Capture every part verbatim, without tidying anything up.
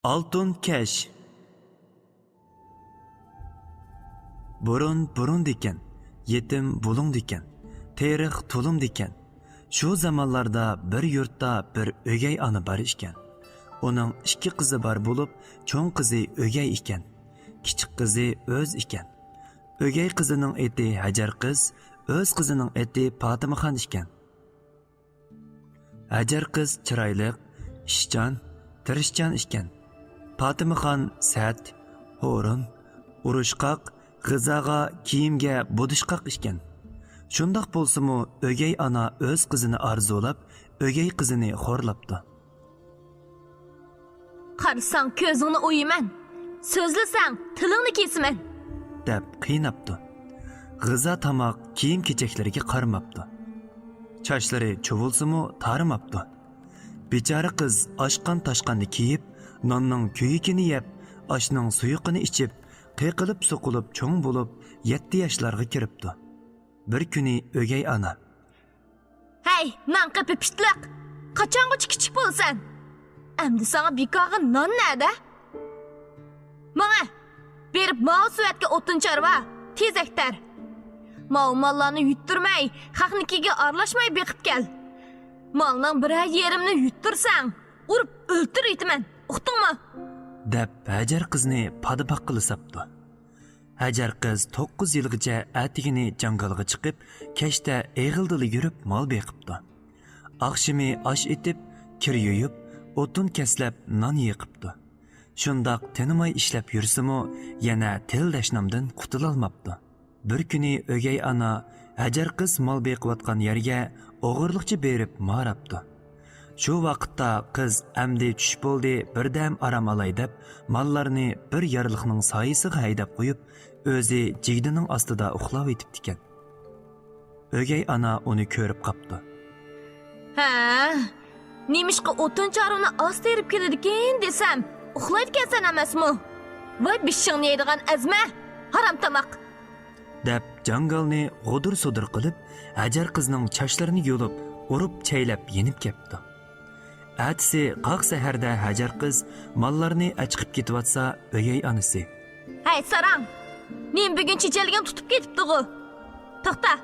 ئالتۇن كەش. بۇرۇن بۇرۇندىكەن، يېتىم بۇلۇڭدىكەن، تېرىق تولۇمدىكەن. شۇ زامانلاردا بىر يۇرتتا بىر ئۆگەي ئانا بار ئىكەن. ئۇنىڭ ئىككى قىزى بار بولۇپ، چوڭ قىزى ئۆگەي ئىكەن، كىچىك قىزى ئۆز ئىكەن. ئۆگەي قىزىنىڭ ئېتى ھەجەر قىز، ئۆز قىزىنىڭ ئېتى پاتىمىخان ئىكەن. ھەجەر قىز چىرايلىق، ئىشچان، تىرىشچان ئىكەن. پاتىمىخان سەت، ھورۇن، ئۇرۇشقاق، غىزاغا، كىيىمگە بۇدۇشقاق ئىكەن. شۇنداق بولسىمۇ، ئۆگەي ئانا ئۆز قىزىنى ئارزۇلاپ، ئۆگەي قىزىنى خورلاپتۇ. قارىساڭ كۆزۈڭنى ئويىمەن، سۆزلىسەڭ تىلىڭنى كېسىمەن، دەپ قىيناپتۇ. غىزا تاماق، كىيىم-كېچەكلىرىگە قارىماپتۇ. چاچلىرى چۇۋۇلسىمۇ تارىماپتۇ. بىچارە قىز ئاشقان-تاشقاننى كىيىپ، ناننىڭ كۆيۈكىنى يەپ، ئاشنىڭ سۇيۇقىنى ئىچىپ، قېقىلىپ-سوقۇلۇپ چوڭ بولۇپ، يەتتە ياشلارغا كىرىپتۇ. بىر كۈنى ئۆگەي ئانا: ھەي، نان قېپى پىتلىق! قاچانغىچە كىچىك بولىسەن؟ ئەمدى ساڭا بىكارغا نان نەدە؟ ماڭە! بېرىپ ماۋۇ سېۋەتكە ئوتۇن چارۋا، تېزەك تەر. ماۋۇ ماللارنى يۈتتۈرمەي، خەقنىڭكىگە ئارىلاشماي بېقىپ كەل. مالنىڭ بىرەر يېرىمىنى يۈتتۈرسەڭ، ئۇرۇپ ئۆلتۈرۈۋېتىمەن، ئۇقتۇڭمۇ؟ دەپ ھەجەر قىزنى پادىپاق قىلىساپتۇ. ھەجەر قىز توققۇز يىلغىچە ئەتىگىنى جاڭگالغا چىقىپ، كەچتە ئېغىلدىلا يۈرۈپ مال بېقىپتۇ. ئاخشىمى ئاش ئېتىپ، كىر يۇيۇپ، ئوتۇن كەسلەپ، نان يېقىپتۇ. شۇنداق تىنماي ئىشلەپ يۈرسىمۇ، يەنە تىل دەشنامدىن قۇتۇلالماپتۇ. بىر كۈنى ئۆگەي ئانا ھەجەر قىز مال بېقىۋاتقان يەرگە ئوغرىلىقچە بېرىپ ماراپتۇ. شۇ ۋاقىتتا قىز ئەمدى چۈش بولدى، بىردەم ئارام ئالاي دەپ، ماللارنى بىر يارلىقنىڭ سايىسىغا ھەيدەپ قويۇپ، ئۆزى جىگدىنىڭ ئاستىدا ئۇخلاۋېتىپتىكەن. ئۆگەي ئانا ئۇنى كۆرۈپ قاپتۇ. ھە، نېمىشقا ئوتۇن چارۋىنى ئاز تېرىپ كېلىدىكىن دېسەم، ئۇخلايدىكەنسەن ئەمەسمۇ؟ ۋاي بېشىڭنى يەيدىغان ئەزمە، ھارام تاماق! دەپ جاڭگالنى غۇدۇر-سۇدۇر قىلىپ، ھەجەر قىزنىڭ چاچلىرىنى يۇلۇپ، ئۇرۇپ-چەيلەپ يېنىپ كەپتۇ. ئەتىسى قاق سەھەردە ھەجەر قىز ماللارنى ئەچىقىپ كېتىۋاتسا، ئۆگەي ئانىسى: ھەي ساراڭ، نېمە بۈگۈن چېچەنلىكىڭ تۇتۇپ كېتىپتىغۇ؟ توختا!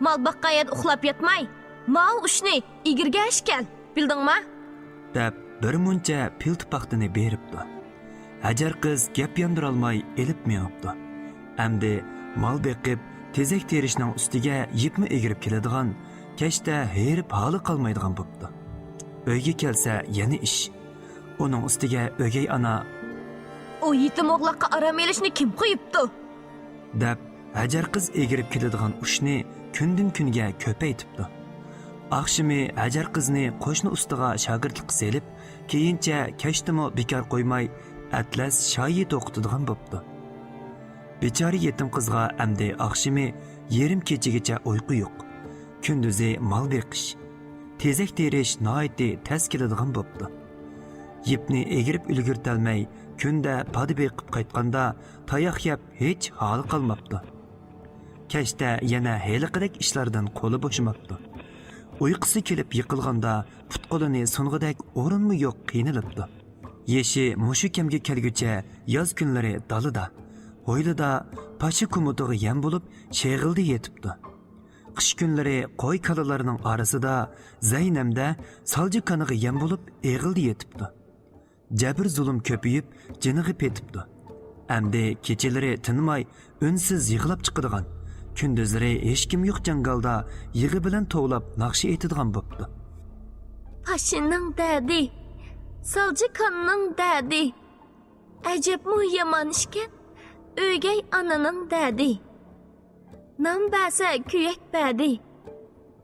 مال باققان يەردە ئۇخلاپ ياتماي، ماۋۇ ئۇچنى ئېگىرگەچ كەل، بىلدىڭما؟ دەپ بىر مۇنچە پىلتە پاختىنى بېرىپتۇ. ھەجەر قىز گەپ ياندۇرالماي ئېلىپ مېڭىپتۇ. ئەمدى مال بېقىپ، تېزەك تېرىشنىڭ ئۈستىگە يىپمۇ ئېگىرىپ كېلىدىغان، كەچتە ھېرىپ ھالى قالمايدىغان بوپتۇ. ئۆيگە كەلسە يەنە ئىش. ئۇنىڭ ئۈستىگە ئۆگەي ئانا: ئۇ يېتىم ئوغلاققا ئارام ئېلىشنى كىم قويۇپتۇ؟ دەپ، ھەجەر قىز ئېگىرىپ كېلىدىغان ئۇچنى كۈندىن-كۈنگە كۆپەيتىپتۇ. ئاخشىمى ھەجەر قىزنى قوشنا ئۇستىغا شاگىرتلىققا سېلىپ، كېيىنچە كەچتىمۇ بىكار قويماي، ئەتلەس شايى توقۇتىدىغان بوپتۇ. بىچارە يېتىم قىزغا ئەمدى ئاخشىمى يېرىم كېچىگىچە ئۇيقۇ يوق. كۈندۈزى مال بېقىش، تېزەك تېرىش ناھايىتى تەس كېلىدىغان بوپتۇ. يىپنى ئېگىرىپ ئۈلگۈرتەلمەي، كۈندە پادا بېقىپ قايتقاندا، تاياق يەپ ھېچ ھالى قالماپتۇ. كەچتە يەنە ھېلىقىدەك ئىشلاردىن قولى بوشىماپتۇ. ئۇيقۇسى كېلىپ يىقىلغاندا، پۇت-قولىنى سۇنغۇدەك ئورۇنمۇ يوق، قىينىلىپتۇ. يېشى مۇشۇ كەمگە كەلگۈچە ياز كۈنلىرى دالىدا، ھويلىدا، پاشا كومۇتىغا يەم بولۇپ، شېغىلدا يېتىپتۇ. قىش كۈنلىرى قوي-كالىلارنىڭ ئارىسىدا، زەينەمدە، سالجا كانىغا يەم بولۇپ، ئېغىلدا يېتىپتۇ. جەبىر-زۇلۇم كۆپىيىپ، جېنىغا پېتىپتۇ. ئەمدى كېچىلىرى تىنماي، ئۈنسىز يىغلاپ چىقىدىغان، كۈندۈزلىرى ھېچكىم يوق جاڭگالدا يىغا بىلەن توۋلاپ ناخشا ئېيتىدىغان بوپتۇ. پاشىنىڭ دەردى، سالجىكاننىڭ دەردى، ئەجەبمۇ يامان ئىكەن، ئۆگەي ئانىنىڭ دەردى. نان بەرسە كۆيەك بەردى،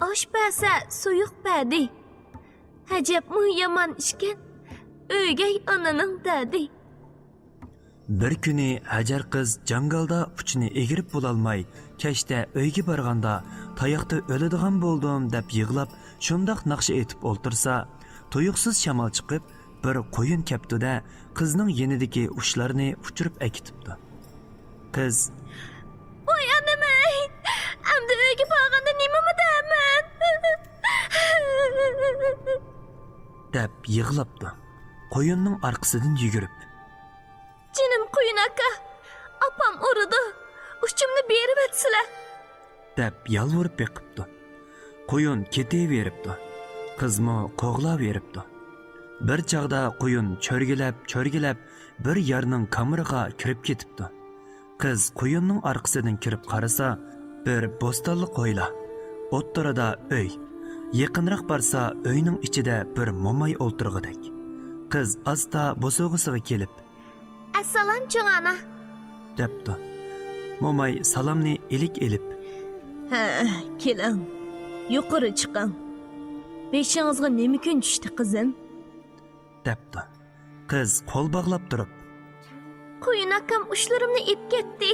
ئاش بەرسە سۇيۇق بەردى. ئەجەبمۇ يامان ئىكەن، ئۆگەي ئانىنىڭ دەردى. بىر كۈنى ھەجەر قىز جاڭگالدا ئۇچىنى ئېگىرىپ بولالماي، كەچتە ئۆيگە بارغاندا، تاياقتا ئۆلىدىغان بولدۇم دەپ يىغلاپ، شۇنداق ناخشا ئېيتىپ ئولتۇرسا، تۇيۇقسىز شامال چىقىپ، بىر قۇيۇن كەپتۇ-دە، قىزنىڭ يېنىدىكى ئۇچلارنى ئۇچۇرۇپ ئەكېتىپتۇ. قىز: ۋاي ئانام-ئەي، ئەمدى ئۆيگە بارغاندا نېمىمۇ دەرمەن؟ دەپ يىغلاپتۇ. قۇيۇننىڭ ئارقىسىدىن يۈگۈرۈپ، جېنىم قۇيۇن ئاكا، ئاپام ئۇرىدۇ، ئۇچۇمنى بېرىۋەتسىلە! دەپ يالۋۇرۇپ بېقىپتۇ. قۇيۇن كېتىۋېرىپتۇ. قىزمۇ قوغلاۋېرىپتۇ. بىر چاغدا قۇيۇن چۆرگىلەپ، چۆرگىلەپ بىر يارنىڭ كامىرىغا كىرىپ كېتىپتۇ. قىز قۇيۇننىڭ ئارقىسىدىن كىرىپ قارىسا، بىر بوستانلىق ھويلا. ئوتتۇرىدا ئۆي. يېقىنراق بارسا، ئۆينىڭ ئىچىدە بىر موماي ئولتۇرغۇدەك. قىز ئاستا بوسۇغىسىغا كېلىپ، «ئەسسالام، چوڭ ئانا!» دەپتۇ. موماي سالامنى ئىلىك ئېلىپ، «ھە، كېلىڭ، يۇقىرى چىقىڭ. بېشىڭىزغا نېمە كۈن چۈشتى، قىزىم؟» دەپتۇ. قىز قول باغلاپ تۇرۇپ، «قۇيۇن ئاكام ئۇچلىرىمنى ئېلىپ كەتتى.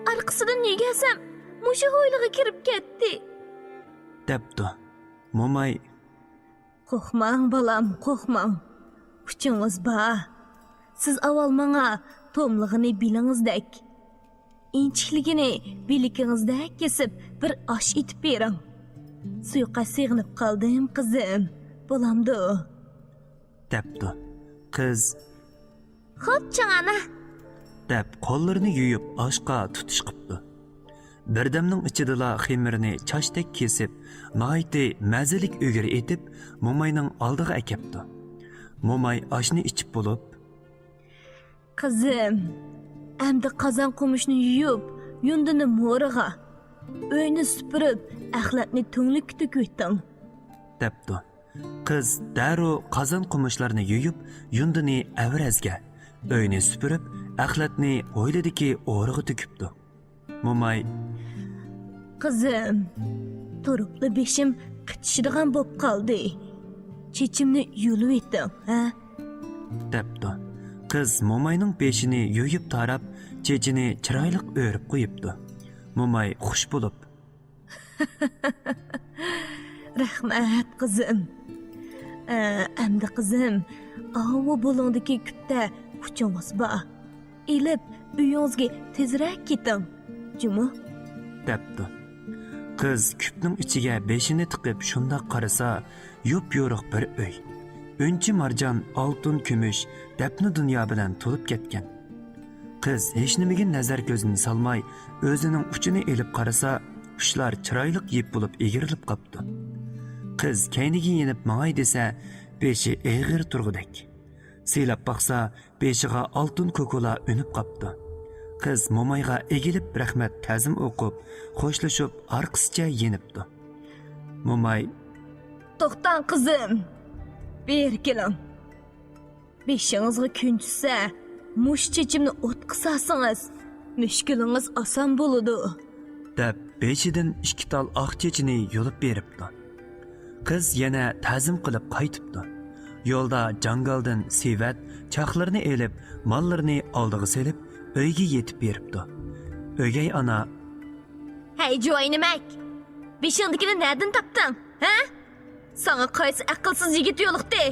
ئارقىسىدىن يۈگۈرسەم، مۇشۇ ھويلىغا كىرىپ كەتتى.» دەپتۇ. موماي، «قورقماڭ، بالام، قورقماڭ. ئۇچىڭىز بار. سىز ئاۋۋال ماڭا توملىقىنى بېلىڭىزدەك، ئىنچىكلىكىنى بىلىكىڭىزدەك كېسىپ، بىر ئاش ئېتىپ بېرىڭ. سۇيۇققا سېغىنىپ قالدىم، قىزىم. بولامدۇ؟» دەپتۇ. قىز، «خوپ، چوڭ ئانا!» دەپ، قوللىرىنى يۇيۇپ، ئاشقا تۇتۇش قىپتۇ. بىردەمنىڭ ئىچىدىلا خېمىرنى چاچتەك كېسىپ، ناھايىتى مەززىلىك ئۈگرە ئېتىپ، موماينىڭ ئالدىغا ئەكەپتۇ. موماي ئاشنى ئىچىپ بولۇپ، «قىزىم، ئەمدى قازان قومۇچنى يۇيۇپ، يۇندىنى مورىغا، ئۆينى سۈپۈرۈپ، ئەخلەتنى تۈڭلۈككە تۆكۈۋېتىڭ.» دەپتۇ. قىز دەررۇ قازان قومۇچلارنى يۇيۇپ، يۇندىنى ئەۋرەزگە، ئۆينى سۈپۈرۈپ، ئەخلەتنى ھويلىدىكى ئورىغا تۆكۈپتۇ. موماي، «قىزىم، تۇرۇپلا بېشىم قېتىشىدىغان بوپ قالدى. چېچىمنى يۇلۇۋېتىڭ، ھە؟» دەپتۇ. قىز موماينىڭ بېشىنى يۇيۇپ تاراپ، چېچىنى چىرايلىق ئۆرۈپ قويۇپتۇ. موماي خۇش بولۇپ، «رەھمەت، قىزىم. ئە، ئەمدى، قىزىم، ئاۋۇ بۇلۇڭدىكى كۈپتە ئۇچىڭىز بار. ئېلىپ، ئۆيىڭىزگە تېزرەك كېتىڭ، جۇمۇ.» دەپتۇ. قىز كۈپنىڭ ئىچىگە بېشىنى تىقىپ شۇنداق قارىسا، يۇپيورۇق بىر ئۆي. ئۈنچە-مارجان، ئالتۇن-كۈمۈش، دەپنە دۇنيا بىلەن تولۇپ كەتكەن. قىز ھېچنېمىگە نەزەر كۆزىنى سالماي، ئۆزىنىڭ ئۇچىنى ئېلىپ قارىسا، ئۇچلار چىرايلىق يىپ بولۇپ ئېگىرىلىپ قاپتۇ. قىز كەينىگە يېنىپ ماڭاي دېسە، بېشى ئېغىر تۇرغۇدەك. سىلاپ باقسا، بېشىغا ئالتۇن كوكۇلا ئۈنۈپ قاپتۇ. قىز مومايغا ئېگىلىپ رەھمەت تەزىم ئوقۇپ، خوشلىشىپ ئارقىسىچە يېنىپتۇ. موماي، توختاڭ قىزىم، بېرى كېلىڭ. بېشىڭىزغا كۈن چۈشسە، مۇشۇ چېچىمنى ئوتقا سالسىڭىز، مۈشكۈلىڭىز ئاسان بولىدۇ، دەپ، بېشىدىن ئىككى تال ئاق چېچىنى يۇلۇپ بېرىپتۇ. قىز يەنە تەزىم قىلىپ قايتىپتۇ. يولدا جاڭگالدىن سېۋەت، چاقلىرىنى ئېلىپ، ماللىرىنى ئالدىغا سېلىپ، ئۆيگە يېتىپ بېرىپتۇ. ئۆگەي ئانا، ھەي، جۇۋاينىمەك! بېشىڭدىكىنى نەدىن تاپتىڭ، ھە؟ ساڭا قايسى ئەقىلسىز يىگىت يولۇقتى؟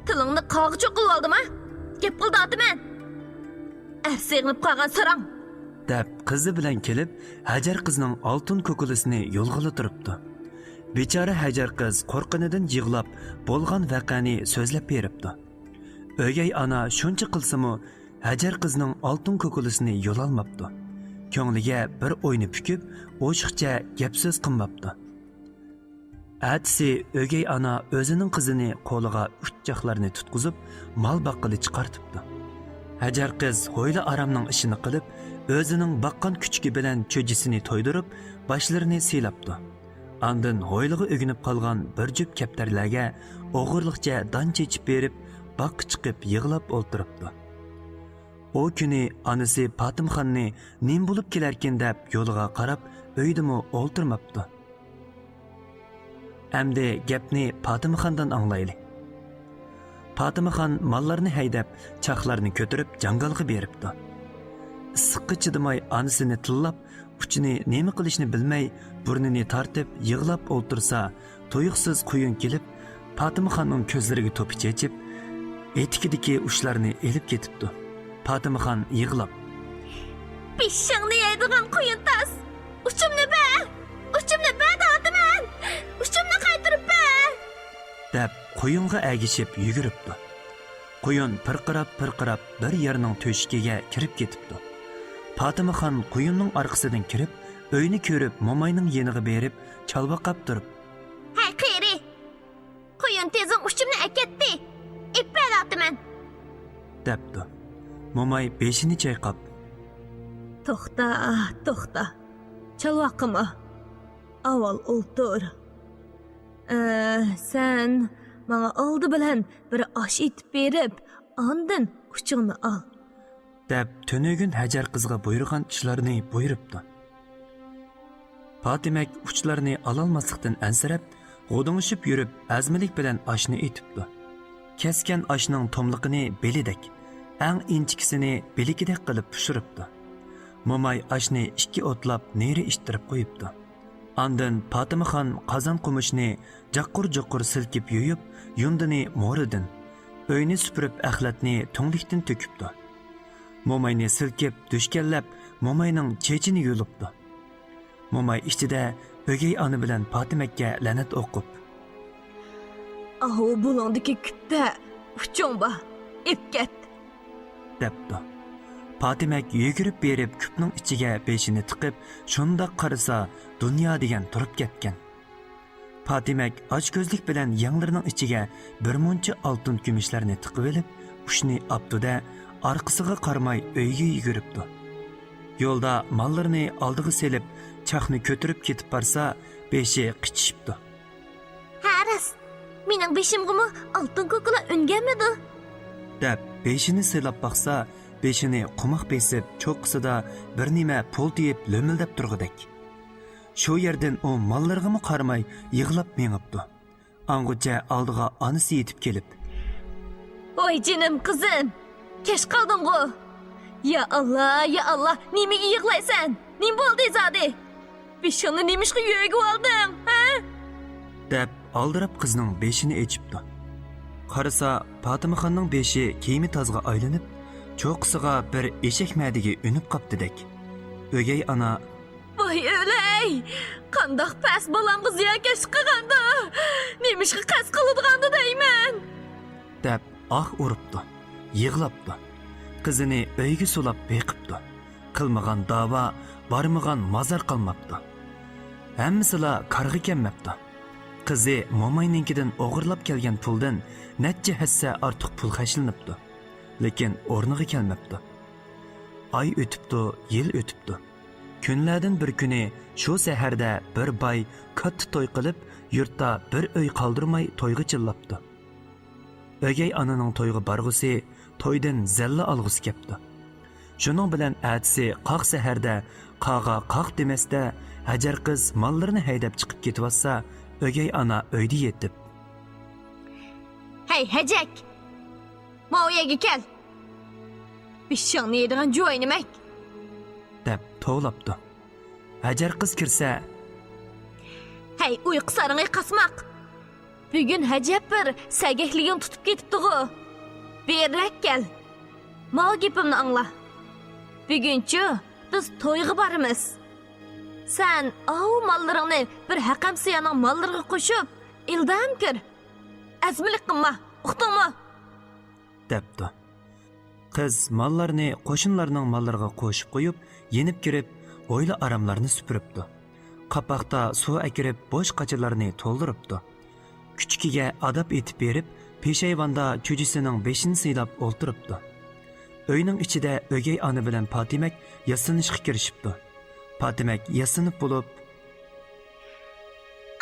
تىلىڭنى قاغا چوقۇلۇۋالدىما؟ گەپ قىل دەۋاتىمەن! ئەر سېغىنىپ قالغان ساراڭ! دەپ، قىزى بىلەن كېلىپ، ھەجەر قىزنىڭ ئالتۇن كوكۇلىسىنى يولغىلى تۇرۇپتۇ. بىچارە ھەجەر قىز قورققىنىدىن يىغلاپ، بولغان ۋەقەنى سۆزلەپ بېرىپتۇ. ئۆگەي ئانا شۇنچە قىلسىمۇ، ھەجەر قىزنىڭ ئالتۇن كوكۇلىسىنى يولالماپتۇ. كۆڭلىگە بىر ئوينى پۈكۈپ، ئوشۇقچە گەپ-سۆز قىلماپتۇ. ئەتىسى ئۆگەي ئانا ئۆزىنىڭ قىزىنى قولىغا ئۇچ چاقلارنى تۇتقۇزۇپ، مال باققىلى چىقارتىپتۇ. ھەجەر قىز ھويلا-ئارامنىڭ ئىشىنى قىلىپ، ئۆزىنىڭ باققان كۈچۈكى بىلەن چۈجىسىنى تويدۇرۇپ، باشلىرىنى سىيلاپتۇ. ئاندىن ھويلىغا ئۆگىنىپ قالغان بىر جۈپ كەپتەرلەرگە ئوغرىلىقچە دان چېچىپ بېرىپ، باغقا چىقىپ يىغلاپ ئولتۇرۇپتۇ. ئۇ كۈنى ئانىسى پاتىمخاننى نېمە بولۇپ كېلەركىن دەپ يولىغا قاراپ ئۆيدىمۇ ئولتۇرماپتۇ. ئەمدى گەپنى پاتىمخاندىن ئاڭلايلى. پاتىمخان ماللارنى ھەيدەپ، چاقلارنى كۆتۈرۈپ جاڭگالغا بېرىپتۇ. ئىسسىققا چىدىماي ئانىسىنى تىللاپ، ئۇچىنى نېمە قىلىشنى بىلمەي، بۇرنىنى تارتىپ يىغلاپ ئولتۇرسا، تۇيۇقسىز قۇيۇن كېلىپ، پاتىمخاننىڭ كۆزلىرىگە توپا چېچىپ، ئېتىكىدىكى ئۇچلارنى ئېلىپ كېتىپتۇ. پاتىمخان يىغلاپ، «بېشىڭنى يەيدىغان قۇيۇن تاس! ئۇچۇمنى بەر! ئۇچۇمنى بەر دەۋاتىمەن! ئۇچۇمنى قايتۇرۇپ بەر!» دەپ، قۇيۇنغا ئەگىشىپ يۈگۈرۈپتۇ. قۇيۇن پىرقىراپ-پىرقىراپ بىر يەرنىڭ تۆشۈكىگە كىرىپ كېتىپتۇ. پاتىمىخان قۇيۇننىڭ ئارقىسىدىن كىرىپ، ئۆينى كۆرۈپ، موماينىڭ يېنىغا بېرىپ، چالۋاقاپ تۇرۇپ، «ھەي، قېرى! قۇيۇن تېزىڭ ئۇچۇمنى ئەكەتتى! ئېپەلاتىمەن!» دەپتۇ. موماي بېشىنى چايقاپ، «توختا، توختا! چالۋاقىما! ئاۋۋال ئولتۇر. ئە، سەن ماڭا ئالدى بىلەن بىر ئاش ئېتىپ بېرىپ، ئاندىن ئۇچۇڭنى ئال.» دەپ، تۈنۈگۈن ھەجەر قىزغا بۇيرۇغان ئىشلارنى بۇيرۇپتۇ. پاتىمەك ئۇچلارنى ئالالماسلىقتىن ئەنسىرەپ، غودۇڭۇشۇپ يۈرۈپ، ئەزمىلىك بىلەن ئاشنى ئېتىپتۇ. كەسكەن ئاشنىڭ توملىقىنى بېلىدەك، ئەڭ ئىنچىكىسىنى بىلىكىدەك قىلىپ پىشۇرۇپتۇ. موماي ئاشنى ئىككى ئوتلاپ نېرى ئىتتىرىپ قويۇپتۇ. ئاندىن پاتىمىخان قازان قومۇچنى جاققۇر-جۇققۇر سىلكىپ يۇيۇپ، يۇندىنى مورىدىن، ئۆينى سۈپۈرۈپ ئەخلەتنى تۈڭلۈكتىن تۆكۈپتۇ. موماينى سىلكىپ، دۈشكەنلەپ، موماينىڭ چېچىنى يۇلۇپتۇ. موماي ئىچىدە ئۆگەي ئانا بىلەن پاتىمەككە لەنەت ئوقۇپ، «ئاۋۇ بۇلۇڭدىكى كۈپتە ئۇچۇڭ بار، ئېپ كەت!» دەپتۇ. پاتىمەك يۈگۈرۈپ بېرىپ كۈپنىڭ ئىچىگە بېشىنى تىقىپ، شۇنداق قارىسا، دۇنيا دېگەن تۇرۇپ كەتكەن. پاتىمەك ئاچكۆزلۈك بىلەن يەڭلىرىنىڭ ئىچىگە بىر مۇنچە ئالتۇن كۈمۈشلەرنى تىقىۋېلىپ، ئۇچنى ئاپتۇ-دە، ئارقىسىغا قارىماي ئۆيىگە يۈگۈرۈپتۇ. يولدا ماللىرىنى ئالدىغا سېلىپ، چاقنى كۆتۈرۈپ كېتىپ بارسا، بېشى قىچىشىپتۇ. «ھە، راست، مېنىڭ بېشىمغىمۇ ئالتۇن كوكىلار ئۈنگەنمىدۇ؟» دەپ، بېشىنى سىلاپ باقسا، بېشىنى قوماق بېسىپ، چوققىسىدا بىر نېمە پۇلتىيىپ لۆمۈلدەپ تۇرغۇدەك. شۇ يەردىن ئۇ ماللىرىغىمۇ قارىماي يىغلاپ مېڭىپتۇ. ئاڭغىچە ئالدىغا ئانىسى يېتىپ كېلىپ، «ۋاي جېنىم قىزىم، كەچ قالدىڭغۇ؟ يا ئاللا، يا ئاللا، نېمىگە يىغلايسەن؟ نېمە بولدى زادى؟ بېشىڭنى نېمىشقا يۆگىۋالدىڭ، ھە؟» دەپ ئالدىراپ قىزنىڭ بېشىنى ئېچىپتۇ. قارىسا، پاتىمىخاننىڭ بېشى كىيىمى تازغا ئايلىنىپ، چوققىسىغا بىر ئېشەك مەدىگە ئۈنۈپ قاپتىدەك. ئۆگەي ئانا، «ۋاي ئۆلەي! قانداق پەس بالامغا زىيانكەشلىك قىلغاندۇ؟ نېمىشقا قەست قىلىدىغاندۇ دەيمەن؟» دەپ ئاھ ئۇرۇپتۇ، يىغلاپتۇ. قىزىنى ئۆيگە سولاپ بېقىپتۇ. قىلمىغان داۋا، بارمىغان مازار قالماپتۇ. ھەممىسىلا كارغا كەلمەپتۇ. قىزى موماينىڭكىدىن ئوغرىلاپ كەلگەن پۇلدىن نەچچە ھەسسە ئارتۇق پۇل خەجلىنىپتۇ. لېكىن ئورنىغا كەلمەپتۇ. ئاي ئۆتۈپتۇ، يىل ئۆتۈپتۇ. كۈنلەردىن بىر كۈنى شۇ سەھەردە بىر باي كاتتا توي قىلىپ، يۇرتتا بىر ئۆي قالدۇرماي تويغا چىللاپتۇ. ئۆگەي ئانىنىڭ تويغا بارغۇسى، تويدىن زەللە ئالغۇسى كەپتۇ. شۇنىڭ بىلەن ئەتىسى قاق سەھەردە قاغا قاق دېمەستە، ھەجەر قىز ماللىرىنى ھەيدەپ چىقىپ كېتىۋاتسا، ئۆگەي ئانا ئۆيدە يېتىپ، «ھەي، ھەجەك! ماۋۇ يەرگە كەل! بېشىڭنى يەيدىغان جۇۋاينىمەك!» دەپ توۋلاپتۇ. ھەجەر قىز كىرسە، «ھەي، ئۇيقۇ سارىڭى قاسماق! بۈگۈن ھەجەپ بىر سەگەكلىكىڭ تۇتۇپ كېتىپتىغۇ! بېرىرەك كەل! ماۋۇ گېپىمنى ئاڭلا! بۈگۈنچۇ بىز تويغا بارىمىز. سەن ئاۋۇ ماللىرىڭنى بىر ھەقەمسىيانىڭ ماللىرىغا قوشۇپ، ئىلدام كىر! ئەزمىلىك قىلما، ئۇقتۇڭمۇ؟» دەپتۇ. قىز ماللارنى قوشنىلارنىڭ ماللىرىغا قوشۇپ قويۇپ، يېنىپ كىرىپ، ھويلا ئاراملارنى سۈپۈرۈپتۇ. قاپاقتا سۇ ئەكىرىپ، بوش قاچىلارنى تولدۇرۇپتۇ. كۈچۈكىگە ئاداپ ئېتىپ بېرىپ، پېشايۋاندا چۈجىسىنىڭ بېشىنى سىيلاپ ئولتۇرۇپتۇ. ئۆينىڭ ئىچىدە ئۆگەي ئانا بىلەن پاتىمەك ياسىنىشقا كىرىشىپتۇ. پاتىمەك ياسىنىپ بولۇپ،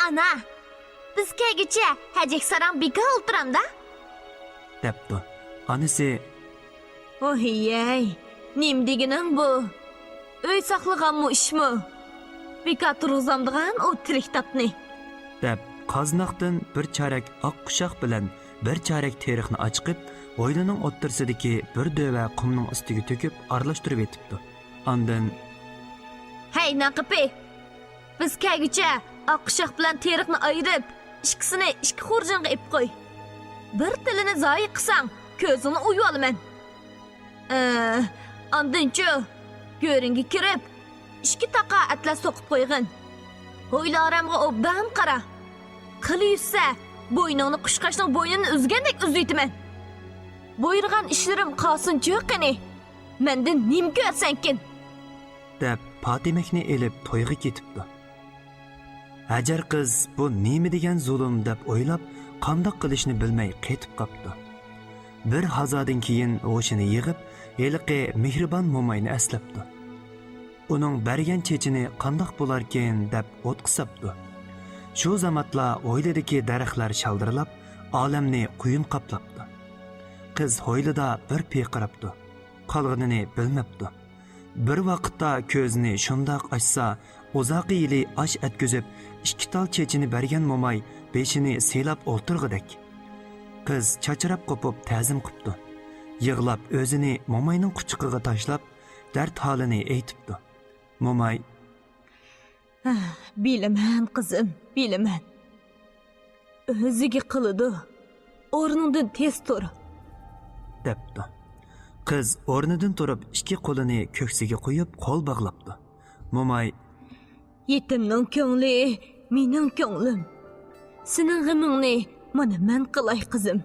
«ئانا، بىز كەلگۈچە ھەجەك ساراڭ بىكار ئولتۇرامدا؟» دەپتۇ. ئانىسى، «ۋوھىيەي، نېمە دېگىنىڭ بۇ؟ ئۆي ساقلىغانمۇ ئىشمۇ؟ بىكار تۇرغۇزامدىغان ئۇ تىرىك تاپنى!» دەپ، قازناقتىن بىر چارەك ئاق قۇشاق بىلەن بىر چارەك تېرىقنى ئاچىقىپ، ھويلىنىڭ ئوتتۇرىسىدىكى بىر دۆۋە قۇمنىڭ ئۈستىگە تۆكۈپ ئارىلاشتۇرۇۋېتىپتۇ. ئاندىن، «ھەي، ناقىپى! بىز كەلگۈچە ئاق قۇشاق بىلەن تېرىقنى ئايرىپ، ئىككىسىنى ئىككى خۇرجۇنغا ئېلىپ قوي. بىر تىلىنى زايە قىلساڭ، كۆزۈڭنى ئويۇۋالىمەن. ئە، ئاندىنچۇ، گۆرۈڭگە كىرىپ، ئىككى تاقا ئەتلەس توقۇپ قويغىن. ھويلا ئارامغا ئوبدان قارا. خېلى يۈتسە، بوينۇڭنى قۇشقاچنىڭ بوينىنى ئۈزگەندەك ئۈزۈۋېتىمەن.» بۇيرۇغان ئىشلىرىم قالسۇنچۇ قېنى؟ مەندىن نېمە كۆرسەڭكىن؟ دەپ پاتىمەكنى ئېلىپ تويغا كېتىپتۇ. ھەجەر قىز بۇ نېمە دېگەن زۇلۇم دەپ ئويلاپ، قانداق قىلىشنى بىلمەي قېتىپ قاپتۇ. بىر ھازادىن كېيىن ھوشىنى يىغىپ، ھېلىقى مېھرىبان موماينى ئەسلەپتۇ. ئۇنىڭ بەرگەن چېچىنى قانداق بولاركىن دەپ ئوتقا ساپتۇ. شۇ زاماتلا ھويلىدىكى دەرەخلەر شالدىرلاپ، ئالەمنى قۇيۇن قاپلاپتۇ. قىز ھويلىدا بىر پىرقىراپتۇ. قالغىنىنى بىلمەپتۇ. بىر ۋاقىتتا كۆزىنى شۇنداق ئاچسا، ئۇزاقى يىلى ئاش ئەتكۈزۈپ، ئىككى تال چېچىنى بەرگەن موماي بېشىنى سىلاپ ئولتۇرغۇدەك. قىز چاچراپ قوپۇپ تەزىم قىپتۇ. يىغلاپ ئۆزىنى موماينىڭ قۇچىقىغا تاشلاپ، دەرد ھالىنى ئېيتىپتۇ. موماي، ھە، بىلىمەن، قىزىم، بىلىمەن. ئۆزىگە قىلىدۇ. ئورنۇڭدىن تېز تۇر، دەپتۇ. قىز ئورنىدىن تۇرۇپ، ئىككى قولىنى كۆكسىگە قويۇپ، قول باغلاپتۇ. موماي، يېتىمنىڭ كۆڭلى مېنىڭ كۆڭلۈم. سېنىڭ غېمىڭنى مانا مەن قىلاي، قىزىم.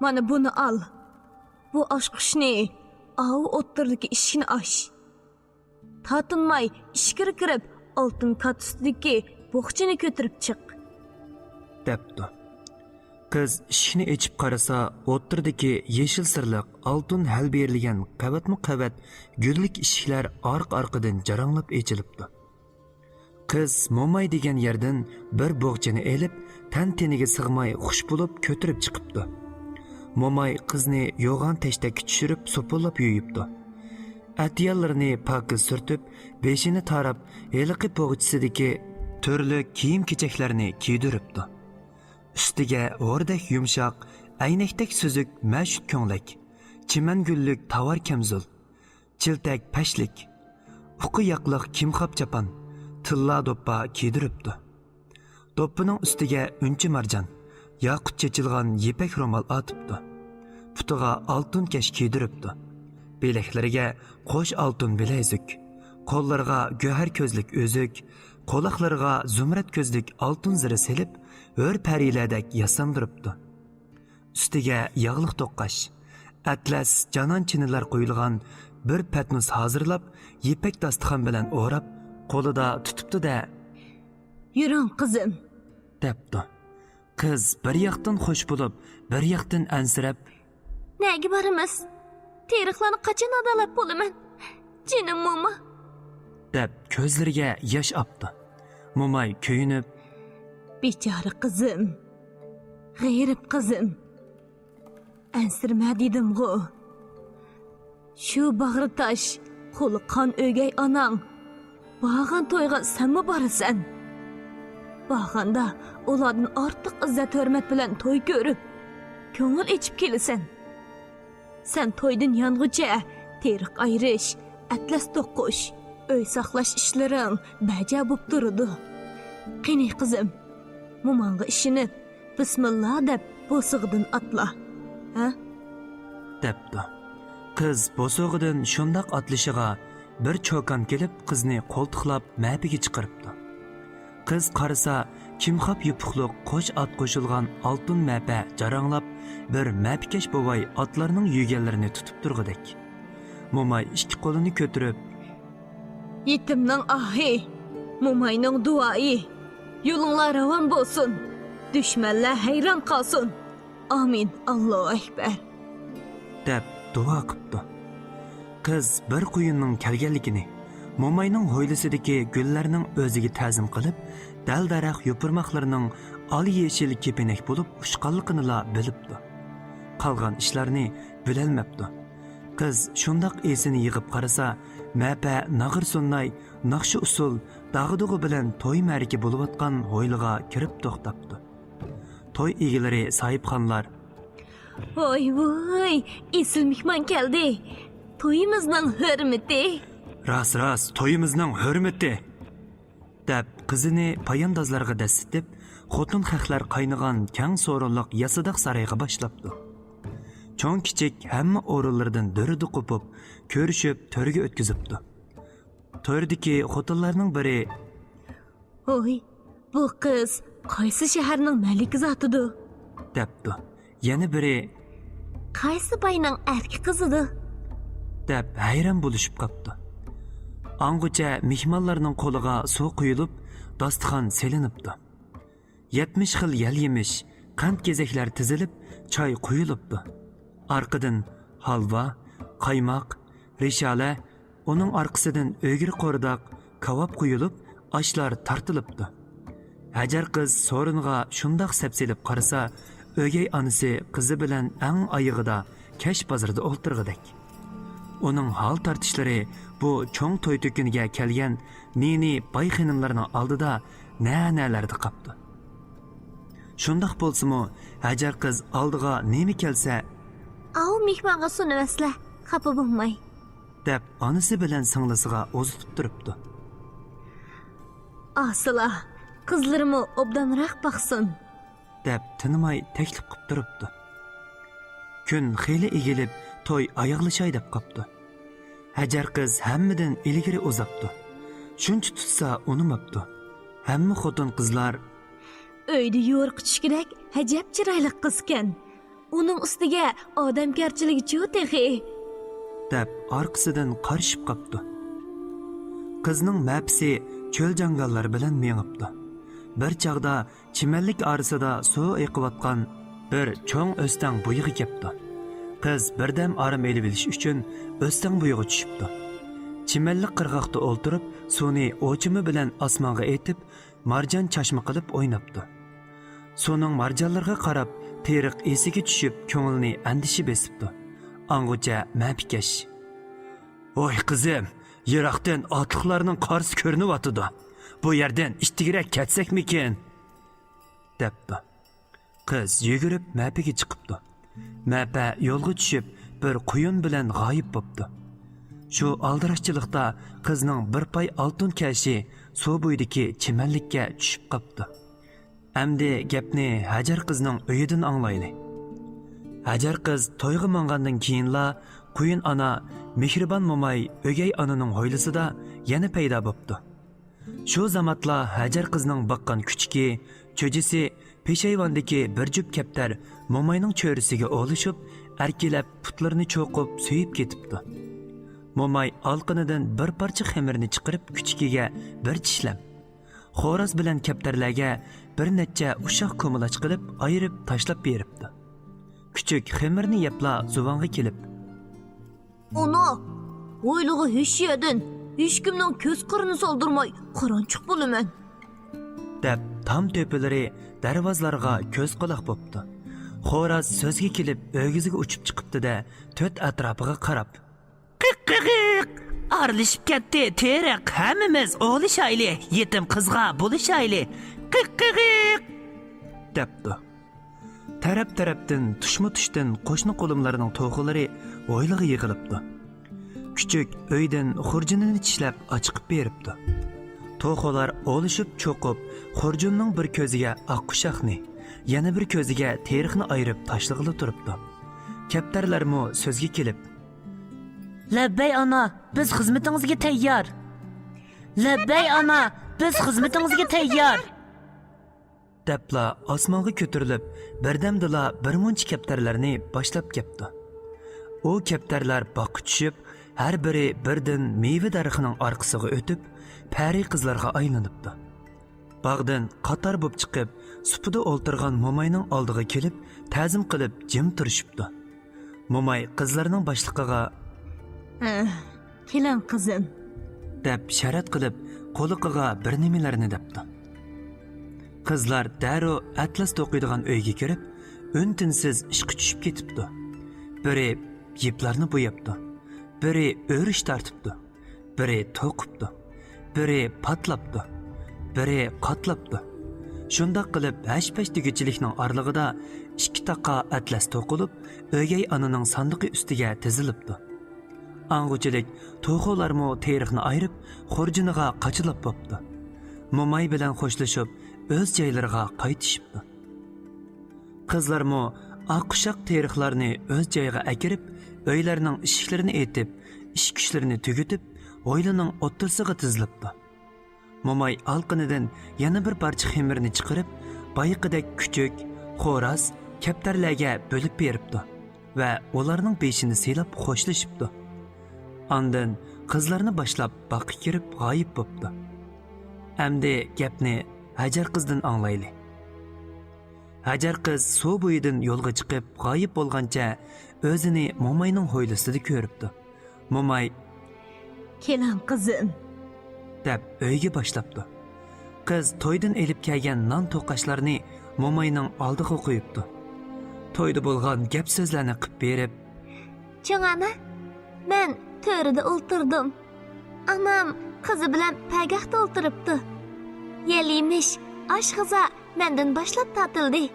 مانا بۇنى ئال. بۇ ئاچقۇچنى ئاۋۇ ئوتتۇرىدىكى ئىشىكنى ئاچ. تارتىنماي ئىچكىرى كىرىپ، ئالتۇن كات ئۈستىدىكى بوخچىنى كۆتۈرۈپ چىق، دەپتۇ. قىز ئىشىكنى ئېچىپ قارىسا، ئوتتۇرىدىكى يېشىل سىرلىق ئالتۇن ھەل بېرىلگەن قەۋەتمۇ قەۋەت گۈللۈك ئىشىكلەر ئارقا-ئارقىدىن جاراڭلاپ ئېچىلىپتۇ. قىز موماي دېگەن يەردىن بىر بوغچىنى ئېلىپ، تەن-تېنىگە سىغماي خۇش بولۇپ كۆتۈرۈپ چىقىپتۇ. موماي قىزنى يوغان تەشتەككە چۈشۈرۈپ، سوپۇنلاپ يۇيۇپتۇ. ئەتىگەنلىرىنى پاكىز سۈرتۈپ، بېشىنى تاراپ، ھېلىقى بوغچىسىدىكى تۈرلۈك كىيىم-كېچەكلەرنى كىيدۈرۈپتۇ. ئۈستىگە ھوردەك يۇمشاق، ئەينەكتەك سۈزۈك مەشۇت كۆڭلەك، چىمەن گۈللۈك تاۋار كەمزۇل، چىلتەك پەشلىك، ئۇقا ياقلىق كىمخاپ چاپان، تىللا دوپپا كىيدۈرۈپتۇ. دوپپىنىڭ ئۈستىگە ئۈنچە مارجان، ياقۇت چېچىلغان يىپەك رومال ئارتىپتۇ. پۇتىغا ئالتۇن كەش كىيدۈرۈپتۇ. بىلەكلىرىگە قوش ئالتۇن بىلەزۈك، قوللىرىغا گۆھەر كۆزلۈك ئۈزۈك، قۇلاقلىرىغا زۇمرەت كۆزلۈك ئالتۇن زىرە سېلىپ، ھۆر پەرىلەردەك ياساندۇرۇپتۇ. ئۈستىگە ياغلىق توققاچ، ئەتلەس جانان چىنىلەر قويۇلغان بىر پەتنۇس ھازىرلاپ، يىپەك داستىخان بىلەن ئوراپ، قولىدا تۇتۇپتۇ-دە، «يۈرۈڭ، قىزىم.» دەپتۇ. قىز بىر ياقتىن خۇش بولۇپ، بىر ياقتىن ئەنسىرەپ، «نەگە بارىمىز؟ تېرىقلارنى قاچان ئادالاپ بولىمەن، جېنىم موما؟» دەپ كۆزلىرىگە ياش ئاپتۇ. موماي كۆيۈنۈپ، «بىچارە قىزىم، غېرىب قىزىم، ئەنسىرىمە دېدىمغۇ. شۇ باغرى تاش، قولى قان ئۆگەي ئاناڭ بارغان تويغا سەنمۇ بارىسەن. بارغاندا ئۇلاردىن ئارتۇق ئىززەت-ھۆرمەت بىلەن توي كۆرۈپ، كۆڭۈل ئېچىپ كېلىسەن. سەن تويدىن يانغۇچە تېرىق ئايرىش، ئەتلەس توقۇش، ئۆي ساقلاش ئىشلىرىڭ بەجا بوپ تۇرىدۇ. قېنى، قىزىم، موماڭغا ئىشىنىپ، بىسمىللا دەپ بوسۇغىدىن ئاتلا، ھە؟» دەپتۇ. قىز بوسۇغىدىن شۇنداق ئاتلىشىغا، بىر چوكان كېلىپ، قىزنى قولتۇقلاپ مەپىگە چىقىرىپتۇ. قىز قارىسا، كىمخاپ يوپۇقلۇق قوش ئات قوشۇلغان ئالتۇن مەپە جاراڭلاپ، بىر مەپىكەش بوۋاي ئاتلارنىڭ يۈگەنلىرىنى تۇتۇپ تۇرغۇدەك. موماي ئىككى قولىنى كۆتۈرۈپ، «يېتىمنىڭ ئاھى، موماينىڭ دۇئايى، يولۇڭلار راۋان بولسۇن، دۈشمەنلەر ھەيران قالسۇن، ئامىن، ئاللاھۇ ئەكبەر.» دەپ دۇئا قىپتۇ. قىز بىر قۇيۇننىڭ كەلگەنلىكىنى، موماينىڭ ھويلىسىدىكى گۈللەرنىڭ ئۆزىگە تەزىم قىلىپ، دەل-دەرەخ يوپۇرماقلىرىنىڭ ئال-يېشىل كېپىنەك بولۇپ ئۇچقانلىقىنىلا بىلىپتۇ. قالغان ئىشلارنى بىلەلمەپتۇ. قىز شۇنداق ئېسىنى يىغىپ قارىسا، مەپە ناغرا سۇنناي، ناخشا-ئۇسسۇل، داغا-دۇغا بىلەن توي-مەرىكە بولۇۋاتقان ھويلىغا كىرىپ توختاپتۇ. توي ئىگىلىرى ساھىبخانلار، «ۋاي ۋاي، ئېسىل مېھمان كەلدى. تويىمىزنىڭ ھۆرمىتى.» «راست، راست، تويىمىزنىڭ ھۆرمىتى.» دەپ، قىزىنى پاياندازلارغا دەسسىتىپ، خوتۇن خەقلەر قاينىغان كەڭ سورۇنلۇق ياسىداق سارايغا باشلاپتۇ. چوڭ-كىچىك ھەممە ئورۇنلىرىدىن دۈرىدە قوپۇپ، كۆرۈشۈپ، تۆرگە ئۆتكۈزۈپتۇ. تۆردىكى خوتۇنلارنىڭ بىرى، «ھوي، بۇ قىز قايسى شەھەرنىڭ مەلىكە زاتىدۇ؟» دەپتۇ. يەنە بىرى، «قايسى باينىڭ ئەركە قىزىدۇ؟» دەپ ھەيران بولۇشۇپ قاپتۇ. ئاڭغىچە مېھمانلارنىڭ قولىغا سۇ قۇيۇلۇپ، داستىخان سېلىنىپتۇ. يەتمىش خىل يەل يېمىش، قەنت گېزەكلەر تىزىلىپ، چاي قۇيۇلۇپتۇ. ئارقىدىن ھالۋا، قايماق، رىشالە، ئۇنىڭ ئارقىسىدىن ئۆگرە قورداق، كاۋاپ قۇيۇلۇپ، ئاشلار تارتىلىپتۇ. ھەجەر قىز سورۇنغا شۇنداق سەپسېلىپ قارىسا، ئۆگەي ئانىسى قىزى بىلەن ئەڭ ئايىغىدا كەش بازىرىدا ئولتۇرغۇدەك. ئۇنىڭ ھال تارتىشلىرى بۇ چوڭ توي تۆكۈنىگە كەلگەن نى-نى باي خېنىملارنىڭ ئالدىدا نە-نەلەردە قاپتۇ. شۇنداق بولسىمۇ، ھەجەر قىز ئالدىغا نېمە كەلسە، «ئاۋۇ مېھمانغا سۇنۇۋەتسىلە، خاپا بولماي» دەپ، ئانىسى بىلەن سىڭلىسىغا ئۇزىتىپ تۇرۇپتۇ. «ئاسىلا، قىزلىرىمۇ ئوبدانراق باقسۇن» دەپ، تىنماي تەكلىپ قىپ تۇرۇپتۇ. كۈن خېلى ئېگىلىپ، توي ئاياغلىشاي دەپ قاپتۇ. ھەجەر قىز ھەممىدىن ئىلگىرى ئۇزاپتۇ. شۇنچە تۇتسا ئۇنىماپتۇ. ھەممە خوتۇن-قىزلار، «ئۆيدە يورۇقى چۈشكۈدەك ئەجەب چىرايلىق قىزكەن. ئۇنىڭ ئۈستىگە ئادەمكەرچىلىكىچۇ تېخى» دەپ، ئارقىسىدىن قارىشىپ قاپتۇ. قىزنىڭ مەپىسى چۆل جاڭگاللىرى بىلەن مېڭىپتۇ. بىر چاغدا چىمەنلىك ئارىسىدا سۇ ئېقىۋاتقان بىر چوڭ ئۆستەڭ بويىغا كەپتۇ. قىز بىردەم ئارام ئېلىۋېلىش ئۈچۈن ئۆستەڭ بويىغا چۈشۈپتۇ. چىمەنلىك قىرغاقتا ئولتۇرۇپ، سۇنى ئوچىمى بىلەن ئاسمانغا ئېتىپ، مارجان چاچما قىلىپ ئويناپتۇ. سۇنىڭ مارجانلىرىغا قاراپ، تېرىق ئېسىگە چۈشۈپ، كۆڭلىنى ئەندىشە بېسىپتۇ. ئاڭغىچە مەپىكەش، «ۋاي قىزىم، يىراقتىن ئاتلىقلارنىڭ قارىسى كۆرۈنۈۋاتىدۇ. بۇ يەردىن ئىتتىكرەك كەتسەكمىكىن؟» دەپتۇ. قىز يۈگۈرۈپ مەپىگە چىقىپتۇ. مەپە يولغا چۈشۈپ، بىر قۇيۇن بىلەن غايىب بوپتۇ. شۇ ئالدىراشچىلىقتا قىزنىڭ بىر پاي ئالتۇن كەشى سۇ بويىدىكى چىمەنلىككە چۈشۈپ قاپتۇ. ئەمدى گەپنى ھەجەر قىزنىڭ ئۆيىدىن ئاڭلايلى. ھەجەر قىز تويغا ماڭغاندىن كېيىنلا، قۇيۇن ئانا مېھرىبان موماي ئۆگەي ئانىنىڭ ھويلىسىدا يەنە پەيدا بوپتۇ. شۇ زاماتلا ھەجەر قىزنىڭ باققان كۈچۈكى، چۈجىسى، پېشايۋاندىكى بىر جۈپ كەپتەر موماينىڭ چۆرىسىگە ئولىشىپ، ئەركىلەپ پۇتلىرىنى چوقۇپ سۆيۈپ كېتىپتۇ. موماي ئالىقىنىدىن بىر پارچە خېمىرنى چىقىرىپ، كۈچۈكىگە بىر چىشلەم، خوراز بىلەن كەپتەرلەرگە بىر نەچچە ئۇششاق كومىلاچ قىلىپ ئايرىپ تاشلاپ بېرىپتۇ. كۈچۈك خېمىرنى يەپلا زۇۋانغا كېلىپ، «ئانا، ھويلىغا ھېچ يەردىن ھېچكىمنىڭ كۆز قىرىنى سالدۇرماي قارانچۇق بولىمەن» دەپ، تام تۆپىلىرى دەرۋازىلارغا كۆز قۇلاق بوپتۇ. خوراز سۆزگە كېلىپ ئۆگزىگە ئۇچۇپ چىقىپتۇ-دە، تۆت ئەتراپىغا قاراپ، «قىق قىغىق! ئارىلىشىپ كەتتى تېرىق، ھەممىمىز ئولىشايلى، يېتىم قىزغا بولۇشايلى، قىق قىغىق!» دەپتۇ. تەرەپ-تەرەپتىن، تۇشمۇ-تۇشتىن قوشنا قولۇملارنىڭ توخۇلىرى ھويلىغا يىغىلىپتۇ. كۈچۈك ئۆيدىن خۇرجۇنىنى چىشلەپ ئاچىقىپ بېرىپتۇ. توخۇلار ئولىشىپ چوقۇپ، خۇرجۇننىڭ بىر كۆزىگە ئاق قۇشاقنى، يەنە بىر كۆزىگە تېرىقنى ئايرىپ تاشلىغىلى تۇرۇپتۇ. كەپتەرلەرمۇ سۆزگە كېلىپ، «لەببەي ئانا، بىز خىزمىتىڭىزگە تەييار! لەببەي ئانا، بىز خىزمىتىڭىزگە تەييار!» دەپلا ئاسمانغا كۆتۈرۈلۈپ، بىردەمدىلا بىر مۇنچە كەپتەرلەرنى باشلاپ كەپتۇ. ئۇ كەپتەرلەر باغقا چۈشۈپ، ھەر بىرى بىردىن مېۋە دەرىخىنىڭ ئارقىسىغا ئۆتۈپ، پەرى قىزلارغا ئايلىنىپتۇ. باغدىن قاتار بوپ چىقىپ، سۇپىدا ئولتۇرغان موماينىڭ ئالدىغا كېلىپ، تەزىم قىلىپ جىم تۇرۇشۇپتۇ. موماي قىزلارنىڭ باشلىقىغا، «ھە، كېلىڭ قىزىم» دەپ شارائەت قىلىپ، قۇلىقىغا بىر نېمىلەرنى دەپتۇ. قىزلار دەررۇ ئەتلەس توقۇيدىغان ئۆيگە كىرىپ، ئۈن-تىنسىز ئىشقا چۈشۈپ كېتىپتۇ. بىرى يىپلارنى بوياپتۇ، بىرى ئۆرۈش تارتىپتۇ، بىرى توقۇپتۇ، بىرى پاتلاپتۇ، بىرى قاتلاپتۇ. شۇنداق قىلىپ، ھەش-پەش دېگۈچىلىكنىڭ ئارىلىقىدا ئىككى تاقا ئەتلەس توقۇلۇپ، ئۆگەي ئانىنىڭ ساندۇقى ئۈستىگە تىزىلىپتۇ. ئاڭغۇچىلىك توخۇلارمۇ تېرىقنى ئايرىپ، خۇرجۇنىغا قاچىلاپ بوپتۇ. موماي بىلەن خوشلىشىپ، ئۆز جايلىرىغا قايتىشىپتۇ. قىزلارمۇ ئاق قۇشاق تېرىقلارنى ئۆز جايىغا ئەكىرىپ، ئۆيلەرنىڭ ئىشىكلىرىنى ئېتىپ، ئىش-كۈچلىرىنى تۈگىتىپ، ھويلىنىڭ ئوتتۇرىسىغا تىزىلىپتۇ. موماي ئالىقىنىدىن يەنە بىر پارچە خېمىرنى چىقىرىپ، بايىقىدەك كۈچۈك، خوراز، كەپتەرلەرگە بۆلۈپ بېرىپتۇ ۋە ئۇلارنىڭ بېشىنى سىلاپ خوشلىشىپتۇ. ئاندىن قىزلارنى باشلاپ باغقا كىرىپ غايىب بوپتۇ. ئەمدى گەپنى ھەجەر قىزدىن ئاڭلايلى. ھەجەر قىز سۇ بويىدىن يولغا چىقىپ غايىب بولغانچە ئۆزىنى موماينىڭ ھويلىسىدا كۆرۈپتۇ. موماي، «كېلىڭ، قىزىم.» دەپ ئۆيگە باشلاپتۇ. قىز تويدىن ئېلىپ كەلگەن نان توقاچلارنى موماينىڭ ئالدىغا قويۇپتۇ. تويدا بولغان گەپ سۆزلەرنى قىپ بېرىپ، «چوڭ ئانا، مەن تۆرىدە ئولتۇردۇم. ئانام قىزى بىلەن پەگەھتە ئولتۇرۇپتۇ. يەل يېمىش، ئاش غىزا مەندىن باشلاپ تارتىلدى.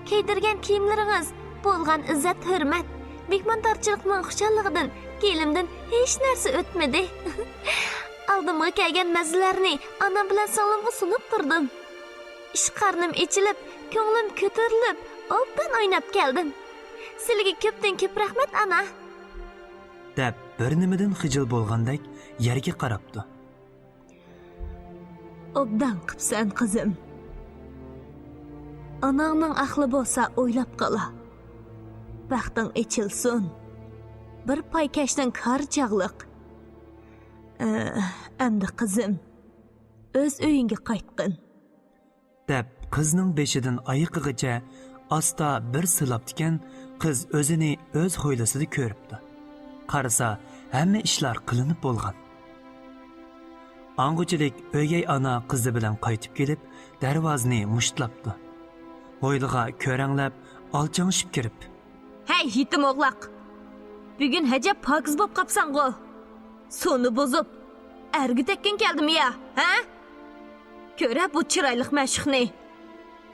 كىيدۈرگەن كىيىملىرىڭىز، بولغان ئىززەت ھۆرمەت، مېھماندارچىلىقنىڭ خۇشاللىقىدىن گېلىمدىن ھېچ نەرسە ئۆتمىدى. ئالدىمغا كەلگەن مەززىلەرنى ئانام بىلەن سىڭلىمغا سۇنۇپ تۇردۇم. ئىش قارنىم ئېچىلىپ، كۆڭلۈم كۆتۈرۈلۈپ، ئوبدان ئويناپ كەلدىم. سىلىگە كۆپتىن كۆپ رەھمەت، ئانا.» دەپ بىر نېمىدىن خىجىل بولغاندەك يەرگە قاراپتۇ. «ئوبدان قىپسەن، قىزىم. ئاناڭنىڭ ئەقلى بولسا ئويلاپ قالا. بەختىڭ ئېچىلسۇن. بىر پاي كەچنىڭ كارى چاغلىق. ئە، ئەمدى قىزىم، ئۆز ئۆيۈڭگە قايتقىن.» دەپ قىزنىڭ بېشىدىن ئايىقىغىچە ئاستا بىر سىلاپتىكەن، قىز ئۆزىنى ئۆز ھويلىسىدا كۆرۈپتۇ. قارىسا، ھەممە ئىشلار قىلىنىپ بولغان. ئاڭغىچىلىك ئۆگەي ئانا قىزى بىلەن قايتىپ كېلىپ، دەرۋازىنى مۇشتلاپتۇ. ھويلىغا كۆرەڭلەپ، ئالچاڭشىپ كىرىپ، «ھەي، يېتىم ئوغلاق! بۈگۈن ھەجەپ پاكىز بوپ قاپسەنغۇ! سۇنى بۇزۇپ، ئەرگە تەگكىن كەلدىمۇ يا، ھە؟ كۆرە بۇ چىرايلىق مەشۇقنى!»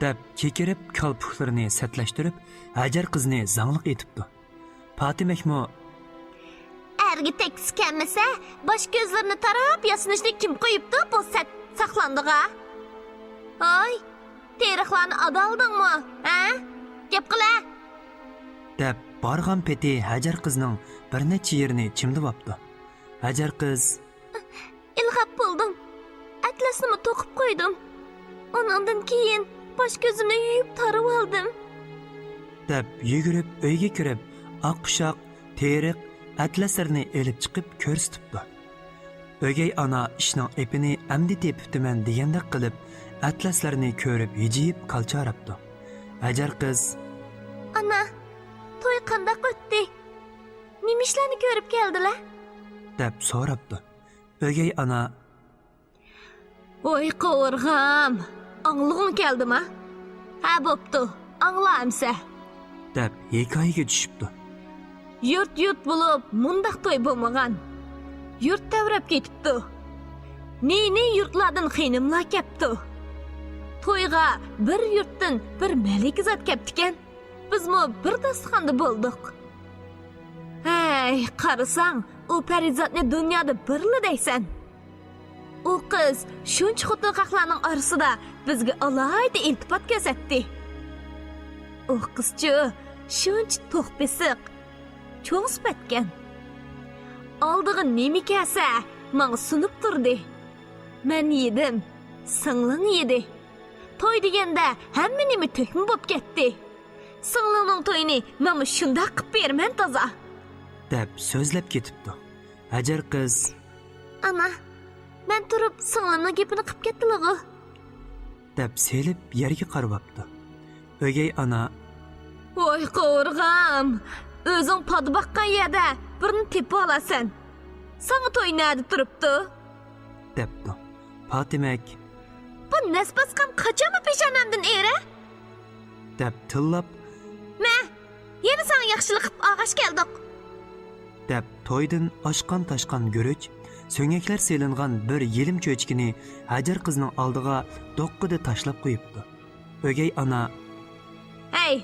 دەپ كېكىرىپ، كالپۇكلىرىنى سەتلەشتۈرۈپ، ھەجەر قىزنى زاڭلىق ئېتىپتۇ. پاتىمەكمۇ، «ئەرگە تەگكۈسى كەلمىسە، باش كۆزلىرىنى تاراپ ياسىنىشنى كىم قويۇپتۇ بۇ سەت ساقلاندىغا؟ ھوي، تېرىقلارنى ئادالدىڭمۇ، ھە؟ گەپ قىلە!» دەپ بارغان پېتى ھەجەر قىزنىڭ بىر نەچچە يېرىنى چىمدىۋاپتۇ. ھەجەر قىز، «ئىلغاپ بولدۇم. ئەتلەسنىمۇ توقۇپ قويدۇم. ئۇنىڭدىن كېيىن باش كۆزۈمنى يۇيۇپ تارىۋالدىم.» دەپ يۈگۈرۈپ ئۆيگە كىرىپ، ئاق ئۇششاق، تېرىق، ئەتلەسلىرىنى ئېلىپ چىقىپ كۆرسىتىپتۇ. ئۆگەي ئانا ئىشنىڭ ئېپىنى ئەمدى تېپىپتىمەن دېگەندەك قىلىپ، ئەتلەسلىرىنى كۆرۈپ ھىجىيىپ كالچاراپتۇ. ھەجەر قىز، «ئانا، توي قانداق ئۆتتى؟ نېمە ئىشلارنى كۆرۈپ كەلدىلە؟» دەپ سوراپتۇ. ئۆگەي ئانا، «ۋاي قوۋۇرغام، ئاڭلىغۇڭ كەلدىما؟ ھە، بوپتۇ، ئاڭلا ئەمسە.» دەپ ھېكايىگە چۈشۈپتۇ. يۇرت يۇرت بولۇپ مۇنداق توي بولمىغان. يۇرت تەۋرەپ كېتىپتۇ. نى-نى يۇرتلاردىن خېنىملار كەپتۇ. تويغا بىر يۇرتتىن بىر مەلىكىزات كەپتىكەن. بىزمۇ بىر داستىخاندا بولدۇق. ھەي، قارىساڭ، ئۇ پەرىزاتنى دۇنيادا بىرلا دەيسەن. ئۇ قىز شۇنچە خوتۇن خەقلەرنىڭ ئارىسىدا بىزگە ئالاھىدە ئىلتىپات كۆرسەتتى. ئۇ قىزچۇ شۇنچە توق بېسىق، چوڭ سۈپەتكەن. ئالدىغا نېمە كەلسە، ماڭا سۇنۇپ تۇردى. مەن يېدىم، سىڭلىڭ يېدى. توي دېگەندە ھەممە نېمە تۆكمە بوپ كەتتى. سىڭلىڭنىڭ تويىنى مەنمۇ شۇنداق قىپ بېرىمەن تازا. دەپ سۆزلەپ كېتىپتۇ. ھەجەر قىز، ئانا، مەن تۇرۇپ سىڭلىمنىڭ گېپىنى قىپ كەتتىلىغۇ. دەپ سېلىپ يەرگە قارىۋاپتۇ. ئۆگەي ئانا، ۋاي قورغام، ئۆزۈڭ پادا باققان يەردە بىرنى تېپىۋالارسەن. ساڭا توي نەدە تۇرۇپتۇ؟ دەپتۇ. پاتىمەك، بۇ نەس باسقان قاچانمۇ پېشانەمدىن ئېرە؟ دەپ تىللاپ، مە، يەنە ساڭا ياخشىلىق قىپ ئاغاش كەلدۇق. دەپ تويدىن ئاشقان تاشقان گۈرۈچ، سۆڭەكلەر سېلىنغان بىر يېلىم چۆچىكىنى ھەجەر قىزنىڭ ئالدىغا دوققىدە تاشلاپ قويۇپتۇ. ئۆگەي ئانا، ھەي،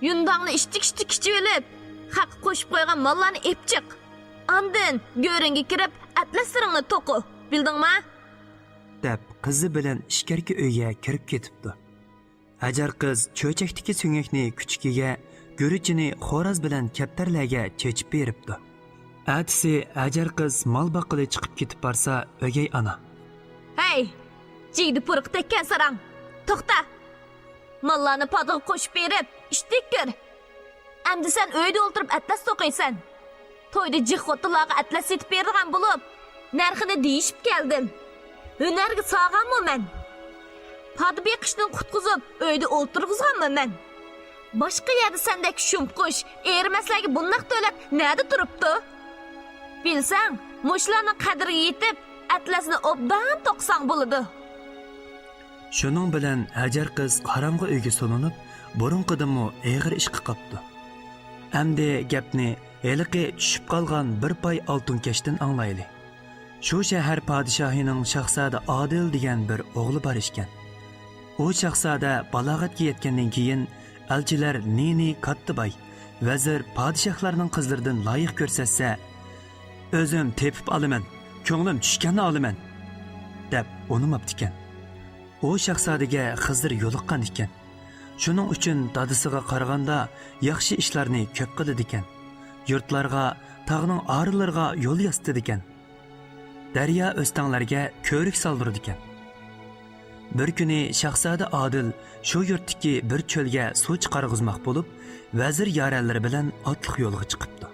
يۇنداڭنى ئىشتىك-ئىشتىك ئىچىۋېلىپ، خەققە قوشۇپ قويغان ماللارنى ئېلىپ چىق. ئاندىن گۆرۈڭگە كىرىپ، ئەتلەسلىرىڭنى توقۇ، بىلدىڭما؟ دەپ قىزى بىلەن ئىچكەركى ئۆيگە كىرىپ كېتىپتۇ. ھەجەر قىز چۆچەكتىكى سۆڭەكنى كۈچۈكىگە، گۈرۈچىنى خوراز بىلەن كەپتەرلەرگە چېچىپ بېرىپتۇ. ئەتىسى ھەجەر قىز مال باققىلى چىقىپ كېتىپ بارسا، ئۆگەي ئانا، ھەي، جىگدە پۇرىقى تەگكەن ساراڭ، توختا! ماللارنى پادىغا قوشۇپ بېرىپ، ئىشتەك كىر. ئەمدى سەن ئۆيدە ئولتۇرۇپ ئەتلەس توقۇيسەن. تويدا جىق خوتۇنلارغا ئەتلەس سېتىپ بېرىدىغان بولۇپ، نەرخىنى دېيىشىپ كەلدىم. ھۈنەرگە سالغانمۇ مەن؟ پادا بېقىشتىن قۇتقۇزۇپ، ئۆيدە ئولتۇرغۇزغانمۇ مەن؟ باشقا يەردە سەندەك شۇمقۇش، ئېرىمەسلەرگە بۇنداق دۆلەت نەدە تۇرۇپتۇ؟ بىلسەڭ، مۇشۇلارنىڭ قەدرىگە يېتىپ، ئەتلەسنى ئوبدان توقۇساڭ بولىدۇ. شۇنىڭ بىلەن ھەجەر قىز قاراڭغۇ ئۆيگە سولىنىپ، بۇرۇنقىدىنمۇ ئېغىر ئىشقا قاپتۇ. ئەمدى گەپنى ھېلىقى چۈشۈپ قالغان بىر پاي ئالتۇن كەشتىن ئاڭلايلى. شۇ شەھەر پادىشاھىنىڭ شاھزادە ئادىل دېگەن بىر ئوغلى بار ئىكەن. ئۇ شاھزادە بالاغەتكە يەتكەندىن كېيىن، ئەلچىلەر نى-نى كاتتا باي، ۋەزىر، پادىشاھلارنىڭ قىزلىرىدىن لايىق كۆرسەتسە، ئۆزۈم تېپىپ ئالىمەن، كۆڭلۈم چۈشكەننى ئالىمەن، دەپ ئۇنىماپتىكەن. ئۇ شاھزادىگە خىزىر يولۇققان ئىكەن. شۇنىڭ ئۈچۈن دادىسىغا قارىغاندا ياخشى ئىشلارنى كۆپ قىلىدىكەن. يۇرتلارغا، تاغنىڭ ئارىلىرىغا يول ياسىتىدىكەن. دەريا ئۆستەڭلەرگە كۆۋرۈك سالدۇرىدىكەن. بىر كۈنى شاھزادە ئادىل شۇ يۇرتتىكى بىر چۆلگە سۇ چىقارغۇزماق بولۇپ، ۋەزىر يارەنلىرى بىلەن ئاتلىق يولغا چىقىپتۇ.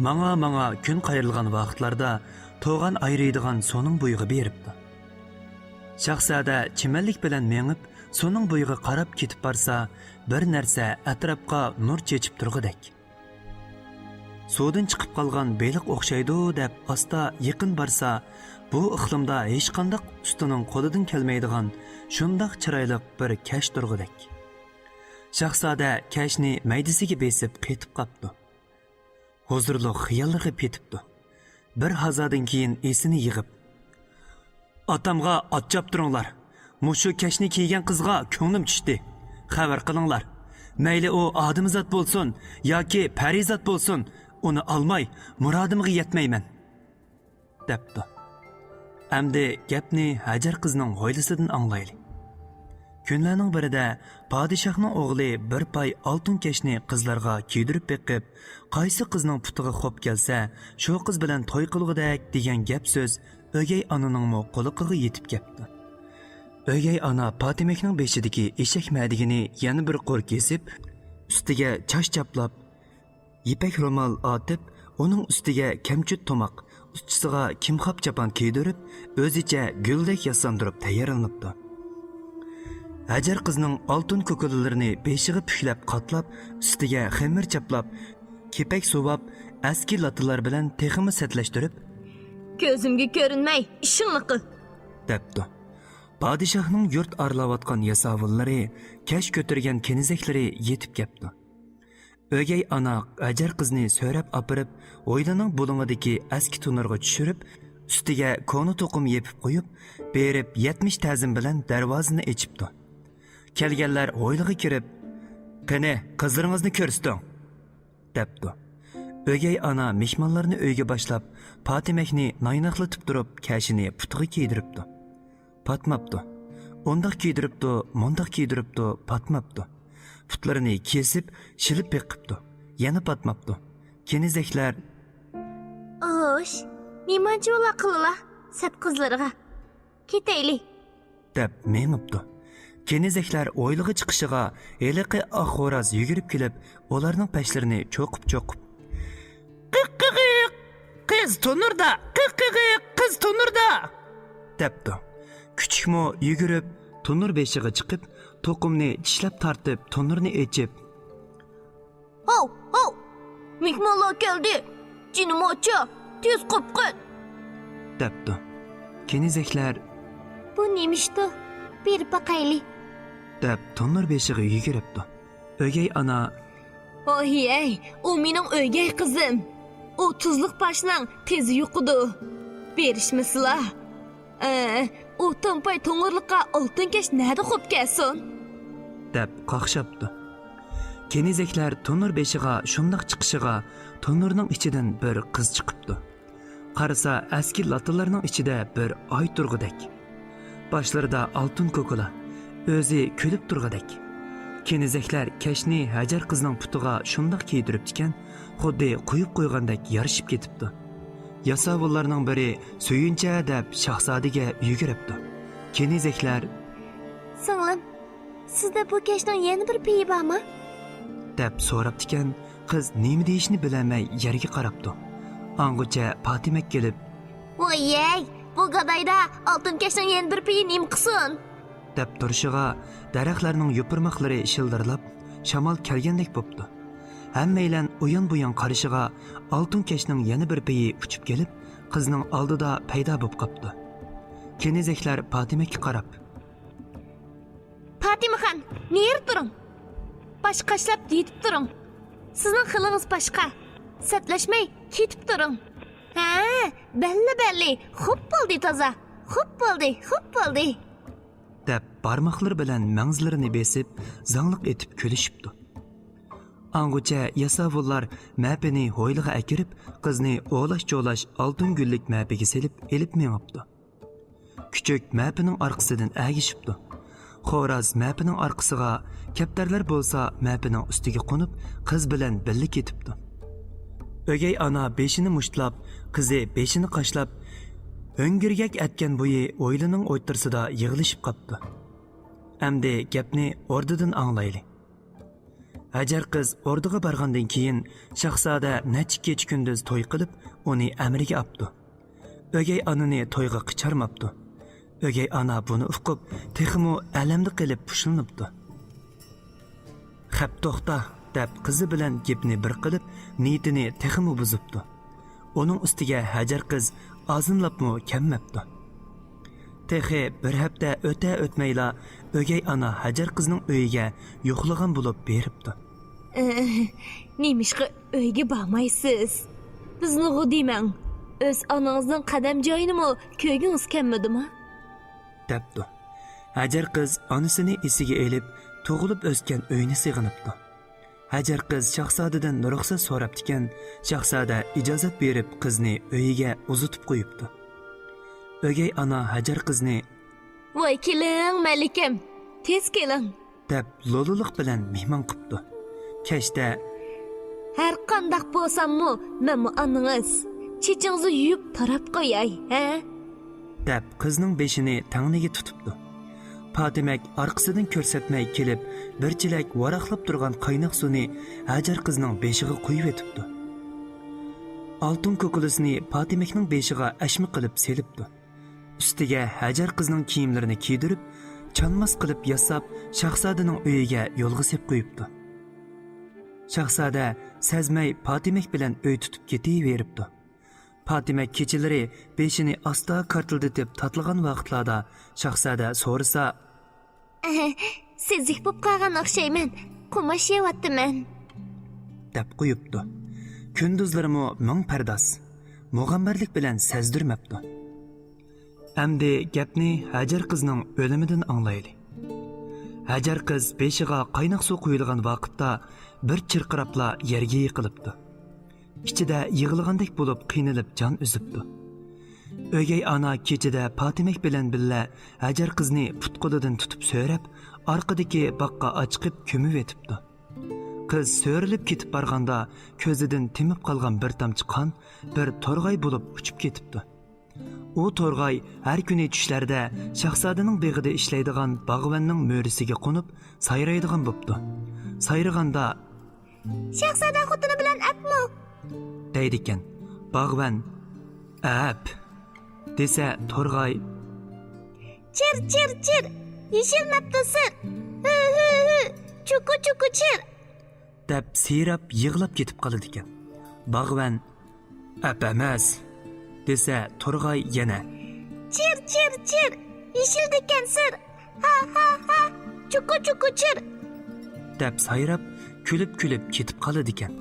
ماڭا-ماڭا كۈن قايرىلغان ۋاقىتلاردا توغان ئايرىيدىغان سۇنىڭ بويىغا بېرىپتۇ. شاھزادە چىمەنلىك بىلەن مېڭىپ، سۇنىڭ بويىغا قاراپ كېتىپ بارسا، بىر نەرسە ئەتراپقا نۇر چېچىپ تۇرغۇدەك. سۇدىن چىقىپ قالغان بېلىق ئوخشايدۇ دەپ ئاستا يېقىن بارسا، بۇ ئىقلىمدا ھېچقانداق ئۇستىنىڭ قولىدىن كەلمەيدىغان شۇنداق چىرايلىق بىر كەش تۇرغۇدەك. شاھزادە كەشنى مەيدىسىگە بېسىپ قېتىپ قاپتۇ. ھۇزۇرلۇق خىياللىرىغا پېتىپتۇ. بىر ھازادىن كېيىن ئېسىنى يىغىپ، ئاتامغا ئات چاپتۇرۇڭلار. مۇشۇ كەشنى كىيگەن قىزغا كۆڭلۈم چۈشتى. خەۋەر قىلىڭلار. مەيلى ئۇ ئادىمىزات بولسۇن ياكى پەرىزات بولسۇن، ئۇنى ئالماي مۇرادىمغا يەتمەيمەن، دەپتۇ. ئەمدى گەپنى ھەجەر قىزنىڭ ھويلىسىدىن ئاڭلايلى. كۈنلەرنىڭ بىرىدە پادىشاھنىڭ ئوغلى بىر پاي ئالتۇن كەشنى قىزلارغا كىيدۈرۈپ بېقىپ، قايسى قىزنىڭ پۇتىغا خوپ كەلسە، شۇ قىز بىلەن توي قىلغۇدەك دېگەن گەپ سۆز ئۆگەي ئانىنىڭمۇ قۇلىقىغا يېتىپ كەپتۇ. ئۆگەي ئانا پاتىمەكنىڭ بېشىدىكى ئېشەك مەدىگىنى يەنە بىر قۇر كېسىپ، ئۈستىگە چاچ چاپلاپ، يىپەك رومال ئارتىپ، ئۇنىڭ ئۈستىگە كەمچۈت تۇماق، ئۇچىسىغا كىمخاپ چاپان كىيدۈرۈپ، ئۆزىچە گۈلدەك ياساندۇرۇپ تەييارلىنىپتۇ. ھەجەر قىزنىڭ ئالتۇن كوكۇلىلىرىنى بېشىغا پۈكلەپ قاتلاپ، ئۈستىگە خېمىر چاپلاپ، كېپەك سۇۋاپ، ئەسكى لاتىلار بىلەن تېخىمۇ سەتلەشتۈرۈپ، كۆزۈمگە كۆرۈنمەي، ئىشىڭنى قىل، دەپتۇ. پادىشاھنىڭ يۇرت ئارىلاۋاتقان ياساۋۇللىرى كەش كۆتۈرگەن كېنىزەكلىرى يېتىپ كەپتۇ. ئۆگەي ئانا ھەجەر قىزنى سۆرەپ ئاپىرىپ، ھويلىنىڭ بۇلۇڭىدىكى ئەسكى تونۇرغا چۈشۈرۈپ، ئۈستىگە كونا توقۇم يېپىپ قويۇپ، بېرىپ يەتمىش تەزىم بىلەن دەرۋازىنى ئېچىپتۇ. كەلگەنلەر ھويلىغا كىرىپ، قېنى، قىزلىرىڭىزنى كۆرسىتىڭ، دەپتۇ. ئۆگەي ئانا مېھمانلارنى ئۆيگە باشلاپ، پاتىمەكنى نايناقلىتىپ تۇرۇپ، كەشىنى پۇتىغا كىيدۈرۈپتۇ. پاتماپتۇ. ئۇنداق كىيدۈرۈپتۇ، مۇنداق كىيدۈرۈپتۇ، پاتماپتۇ. پۇتلىرىنى كېسىپ، شىلىپ بېقىپتۇ. يەنە پاتماپتۇ. كېنىزەكلەر، خوش، نېمانچە بولا قىلىلا، سەت قىزلىرىغا. كېتەيلى، دەپ مېڭىپتۇ. كېنىزەكلەر ھويلىغا چىقىشىغا، ھېلىقى ئاق خوراز يۈگۈرۈپ كېلىپ، ئۇلارنىڭ پەشلىرىنى چوقۇپ-چوقۇپ، قىق قىغىق، قىز تونۇردا، قىق قىغىق، قىز تونۇردا، دەپتۇ. كۈچۈكمۇ يۈگۈرۈپ تونۇر بېشىغا چىقىپ، توقۇمنى چىشلەپ تارتىپ، تونۇرنى ئېچىپ، ھاۋ، ھاۋ! مېھمانلار كەلدى! جېنىم ئاچا، تېز قوپقىن! دەپتۇ. كېنىزەكلەر، بۇ نېمە ئىشتۇ؟ بېرىپ باقايلى! دەپ تونۇر بېشىغا يۈگۈرۈپتۇ. ئۆگەي ئانا، ھوي ھەي، ئۇ مېنىڭ ئۆگەي قىزىم. ئۇ تۇزلۇق باشنىڭ تېزى يۇقىدۇ. بېرىشمىسىلا. ئە، ئۇ تۇمپاي توڭۇرلۇققا ئالتۇن كەش نەدە خوپ كەلسۇن؟ دەپ قاقشاپتۇ. كېنىزەكلەر تونۇر بېشىغا شۇنداق چىقىشىغا، تونۇرنىڭ ئىچىدىن بىر قىز چىقىپتۇ. قارىسا، ئەسكى لاتىلارنىڭ ئىچىدە بىر ئاي تۇرغۇدەك. باشلىرىدا ئالتۇن كوكۇلا، ئۆزى كۈلۈپ تۇرغۇدەك. كېنىزەكلەر كەشنى ھەجەر قىزنىڭ پۇتىغا شۇنداق كىيدۈرۈپتىكەن، خۇددى قويۇپ قويغاندەك يارىشىپ كېتىپتۇ. ياساۋۇللارنىڭ بىرى سۆيۈنچە دەپ شاھزادىگە يۈگۈرۈپتۇ. كېنىزەكلەر، سىڭلىم، سىزدە بۇ كەشنىڭ يەنە بىر پېيى بارمۇ؟ دەپ سوراپتىكەن. قىز نېمە دېيىشنى بىلەلمەي يەرگە قاراپتۇ. ئاڭغىچە پاتىمەك كېلىپ، ۋاييەي، بۇ گادايدا ئالتۇن كەشنىڭ يەنە بىر پېيى نېمە قىلسۇن؟ دەپ تۇرۇشىغا، دەرەخلەرنىڭ يوپۇرماقلىرى شىلدىرلاپ، شامال كەلگەندەك بوپتۇ. ھەممەيلەن ئۇيان-بۇيان قارىشىغا، ئالتۇن كەشنىڭ يەنە بىر پېيى ئۇچۇپ كېلىپ، قىزنىڭ ئالدىدا پەيدا بوپ قاپتۇ. كېنىزەكلەر پاتىمەككە قاراپ، پاتىمىخان، نېرى تۇرۇڭ. باش قاشلاپ يېتىپ تۇرۇڭ. سىزنىڭ خىلىڭىز باشقا. سەتلەشمەي كېتىپ تۇرۇڭ. ھە، بەللى، بەللى. خوپ بولدى تازا. خوپ بولدى، خوپ بولدى. دەپ بارماقلىرى بىلەن مەڭزىلىرىنى بېسىپ، زاڭلىق ئېتىپ كۈلۈشۈپتۇ. ئاڭغىچە ياساۋۇللار مەپىنى ھويلىغا ئەكىرىپ، قىزنى ئولاش-چولاش ئالتۇن گۈللۈك مەپىگە سېلىپ ئېلىپ مېڭىپتۇ. كۈچۈك مەپىنىڭ ئارقىسىدىن ئەگىشىپتۇ. خوراز مەپىنىڭ ئارقىسىغا، كەپتەرلەر بولسا مەپىنىڭ ئۈستىگە قونۇپ، قىز بىلەن بىللە كېتىپتۇ. ئۆگەي ئانا بېشىنى مۇشتلاپ، قىزى بېشىنى قاشلاپ، ھۆڭگۈرگەك ئەتكەن بويى ھويلىنىڭ ئوتتۇرىسىدا يىغىلىشىپ قاپتۇ. ئەمدى گەپنى ئوردىدىن ئاڭلايلى. ھەجەر قىز ئوردىغا بارغاندىن كېيىن، شاھزادە نەچچە كېچە-كۈندۈز توي قىلىپ، ئۇنى ئەمرىگە ئاپتۇ. ئۆگەي ئانىنى تويغا قىچارماپتۇ. ئۆگەي ئانا بۇنى ئۇقۇپ، تېخىمۇ ئەلەمدە قېلىپ پۇشۇلۇنۇپتۇ. خەپ توختا، دەپ قىزى بىلەن گېپىنى بىر قىلىپ، نىيىتىنى تېخىمۇ بۇزۇپتۇ. ئۇنىڭ ئۈستىگە ھەجەر قىز ئازىملاپمۇ كەممەپتۇ. تېخى بىر ھەپتە ئۆتە-ئۆتمەيلا، ئۆگەي ئانا ھەجەر قىزنىڭ ئۆيىگە يوقلىغان بولۇپ بېرىپتۇ. ئە، نېمىشقا ئۆيگە بارمايسىز؟ بىزنىغۇ دېمەڭ. ئۆز ئانىڭىزنىڭ قەدەم جايىنىمۇ كۆرگۈڭىز كەلمىدىما؟ دەپتۇ. ھەجەر قىز ئانىسىنى ئېسىگە ئېلىپ، تۇغۇلۇپ ئۆسكەن ئۆيىنى سېغىنىپتۇ. ھەجەر قىز شاھزادىدىن رۇخسەت سوراپتىكەن، شاھزادە ئىجازەت بېرىپ، قىزنى ئۆيىگە ئۇزىتىپ قويۇپتۇ. ئۆگەي ئانا ھەجەر قىزنى، ۋاي كېلىڭ، مەلىكەم، تېز كېلىڭ، دەپ لولىلىق بىلەن مېھمان قىپتۇ. كەچتە، ھەر قانداق بولساممۇ، مەنمۇ ئانىڭىز. چېچىڭىزنى يۇيۇپ تاراپ قوياي، ھە؟ دەپ قىزنىڭ بېشىنى تەڭنىگە تۇتۇپتۇ. پاتىمەك ئارقىسىدىن كۆرسەتمەي كېلىپ، بىر چېلەك ۋاراقلاپ تۇرغان قايناق سۇنى ھەجەر قىزنىڭ بېشىغا قۇيۇۋېتىپتۇ. ئالتۇن كوكۇلىسىنى پاتىمەكنىڭ بېشىغا ئەشمە قىلىپ سېلىپتۇ. ئۈستىگە ھەجەر قىزنىڭ كىيىملىرىنى كىيدۈرۈپ، چانماس قىلىپ ياساپ، شاھزادىنىڭ ئۆيىگە يولغا سېلىپ قويۇپتۇ. شاھزادە سەزمەي پاتىمەك بىلەن ئۆي تۇتۇپ كېتىۋېرىپتۇ. پاتىمەك كېچىلىرى بېشىنى ئاستا كارتىلدىتىپ تاتلىغان ۋاقىتلاردا شاھزادە سورىسا، سېزىك بوپ قالغان ئوخشايمەن، قوماش يەۋاتىمەن، دەپ قويۇپتۇ. كۈندۈزلىرىمۇ مىڭ پەرداز، مۇغەمبەرلىك بىلەن سەزدۈرمەپتۇ. ئەمدى گەپنى ھەجەر قىزنىڭ ئۆلۈمىدىن ئاڭلايلى. ھەجەر قىز بېشىغا قايناق سۇ قۇيۇلغان ۋاقىتتا بىر چىرقىراپلا يەرگە يىقىلىپتۇ. ئىچىدە يىغلىغاندەك بولۇپ قىينىلىپ جان ئۈزۈپتۇ. ئۆگەي ئانا كېچىدە پاتىمەك بىلەن بىللە ھەجەر قىزنى پۇت-قولىدىن تۇتۇپ سۆرەپ، ئارقىدىكى باغقا ئاچىقىپ كۆمۈۋېتىپتۇ. قىز سۆرىلىپ كېتىپ بارغاندا، كۆزىدىن تېمىپ قالغان بىر تامچە قان بىر تورغاي بولۇپ ئۇچۇپ كېتىپتۇ. ئۇ تورغاي ھەر كۈنى چۈشلەردە شاھزادىنىڭ بېغىدا ئىشلەيدىغان باغۋەننىڭ مۈرىسىگە قونۇپ سايرايدىغان بوپتۇ. سايرىغاندا، شاھزادە خوتۇنى بىلەن ئەپمۇ؟ دەيدىكەن. باغۋەن، ئەپ، دېسە تورغاي، چىر، چىر، چىر، يېشىل مەپتۇ سىر، ھۈ، ھۈ، ھۈ، چۇكۇ، چۇكۇ، چىر، دەپ سىيراپ يىغلاپ كېتىپ قالىدىكەن. باغۋەن، ئەپ ئەمەس، دېسە تورغاي يەنە، چىر، چىر، چىر، يېشىلدىكەن سىر، ھا، ھا، ھا، چۇكۇ، چۇكۇ، چىر، دەپ سايراپ، كۈلۈپ-كۈلۈپ كېتىپ قالىدىكەن.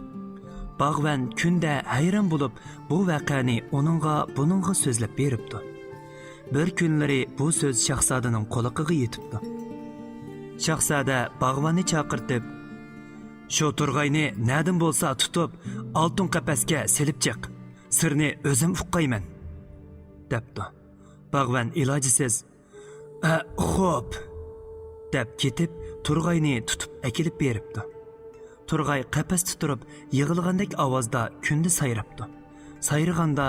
باغۋەن كۈندە ھەيران بولۇپ، بۇ ۋەقەنى ئۇنىڭغا، بۇنىڭغا سۆزلەپ بېرىپتۇ. بىر كۈنلىرى بۇ سۆز شاھزادىنىڭ قۇلىقىغا يېتىپتۇ. شاھزادە باغۋەننى چاقىرتىپ، شۇ تورغاينى نەدىن بولسا تۇتۇپ، ئالتۇن قەپەسكە سېلىپ چىق. سىرنى ئۆزۈم ئۇققايمەن، دەپتۇ. باغۋەن ئىلاجىسىز، ئە، خوپ، دەپ كېتىپ، تورغاينى تۇتۇپ ئەكېلىپ بېرىپتۇ. تورغاي قەپەستە تۇرۇپ، يىغلىغاندەك ئاۋازدا كۈندە سايراپتۇ. سايرىغاندا،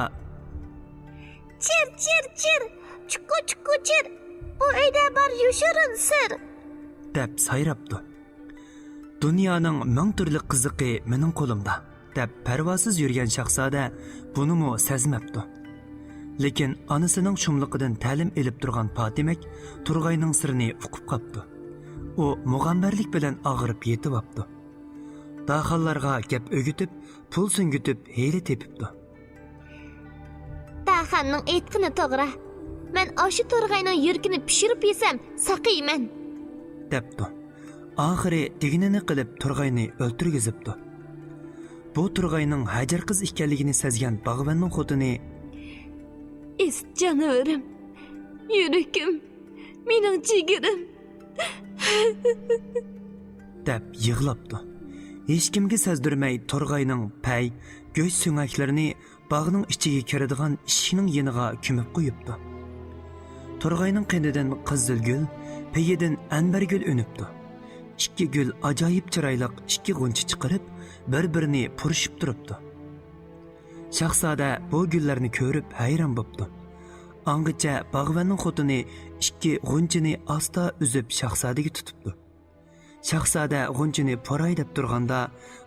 چىر، چىر، چىر، چۇكۇ، چۇكۇ، چىر، بۇ ئۆيدە بار يوشۇرۇن سىر، دەپ سايراپتۇ. دۇنيانىڭ مىڭ تۈرلۈك قىزىقى مېنىڭ قولۇمدا، دەپ پەرۋاسىز يۈرگەن شاھزادە بۇنىمۇ سەزمەپتۇ. لېكىن ئانىسىنىڭ شۇملۇقىدىن تەلىم ئېلىپ تۇرغان پاتىمەك تۇرغاينىڭ سىرىنى ئۇقۇپ قاپتۇ. ئۇ مۇغەمبەرلىك بىلەن ئاغرىپ يېتىۋاپتۇ. داخانلارغا گەپ ئۆگىتىپ، پۇل سۈڭگۈتۈپ ھىيلە تېپىپتۇ. داخاننىڭ ئېيتقىنى توغرا. مەن ئاشۇ تورغاينىڭ يۈرىكىنى پىشۇرۇپ يېسەم، ساقىيمەن، دەپتۇ. ئاخىرى دېگىنىنى قىلىپ، تورغاينى ئۆلتۈرگۈزۈپتۇ. بۇ تورغاينىڭ ھەجەر قىز ئىكەنلىكىنى سەزگەن باغۋەننىڭ خوتۇنى، ئىس جانىۋىرىم، يۈرىكىم، مېنىڭ جىگىرىم، دەپ يىغلاپتۇ. ھېچكىمگە سەزدۈرمەي تورغاينىڭ پەي، گۆش سۆڭەكلىرىنى باغنىڭ ئىچىگە كىرىدىغان ئىشىكنىڭ يېنىغا كۆمۈپ قويۇپتۇ. تورغاينىڭ قېنىدىن قىزىلگۈل، پېيىدىن ئەنبەرگۈل ئۈنۈپتۇ. ئىككى گۈل ئاجايىپ چىرايلىق ئىككى غۇنچە چىقىرىپ، بىر-بىرىنى پۇرىشىپ تۇرۇپتۇ. شاھزادە بۇ گۈللەرنى كۆرۈپ ھەيران بوپتۇ. ئاڭغىچە باغۋەننىڭ خوتۇنى ئىككى غۇنچىنى ئاستا ئۈزۈپ شاھزادىگە تۇتۇپتۇ. شاھزادە غۇنچىنى پۇراي دەپ تۇرغاندا،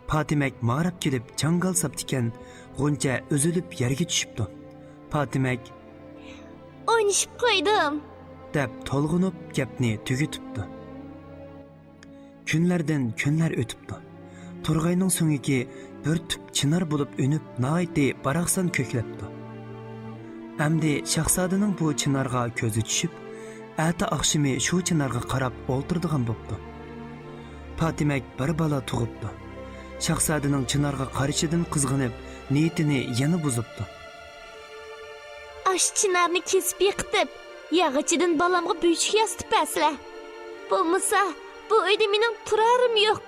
پاتىمەك ماراپ كېلىپ چاڭگال ساپتىكەن، غۇنچە ئۈزۈلۈپ يەرگە چۈشۈپتۇ. پاتىمەك، ئوينىشىپ قويدۇم، دەپ تولغىنىپ گەپنى تۈگىتىپتۇ. كۈنلەردىن كۈنلەر ئۆتۈپتۇ. تورغاينىڭ سۆڭىكى بىر تۈپ چىنار بولۇپ ئۈنۈپ، ناھايىتى باراقسان كۆكلەپتۇ. ئەمدى شاھزادىنىڭ بۇ چىنارغا كۆزى چۈشۈپ، ئەتە ئاخشىمى شۇ چىنارغا قاراپ ئولتۇرىدىغان بوپتۇ. پاتىمەك بىر بالا تۇغۇپتۇ. شاھزادىنىڭ چىنارغا قارىشىدىن قىزغىنىپ، نىيىتىنى يەنە بۇزۇپتۇ. ئاشۇ چىنارنى كېسىپ يىقىتىپ، ياغىچىدىن بالامغا بۆشۈك ياسىتىپ بەرسىلە. بولمىسا، بۇ ئۆيدە مېنىڭ تۇرارىم يوق،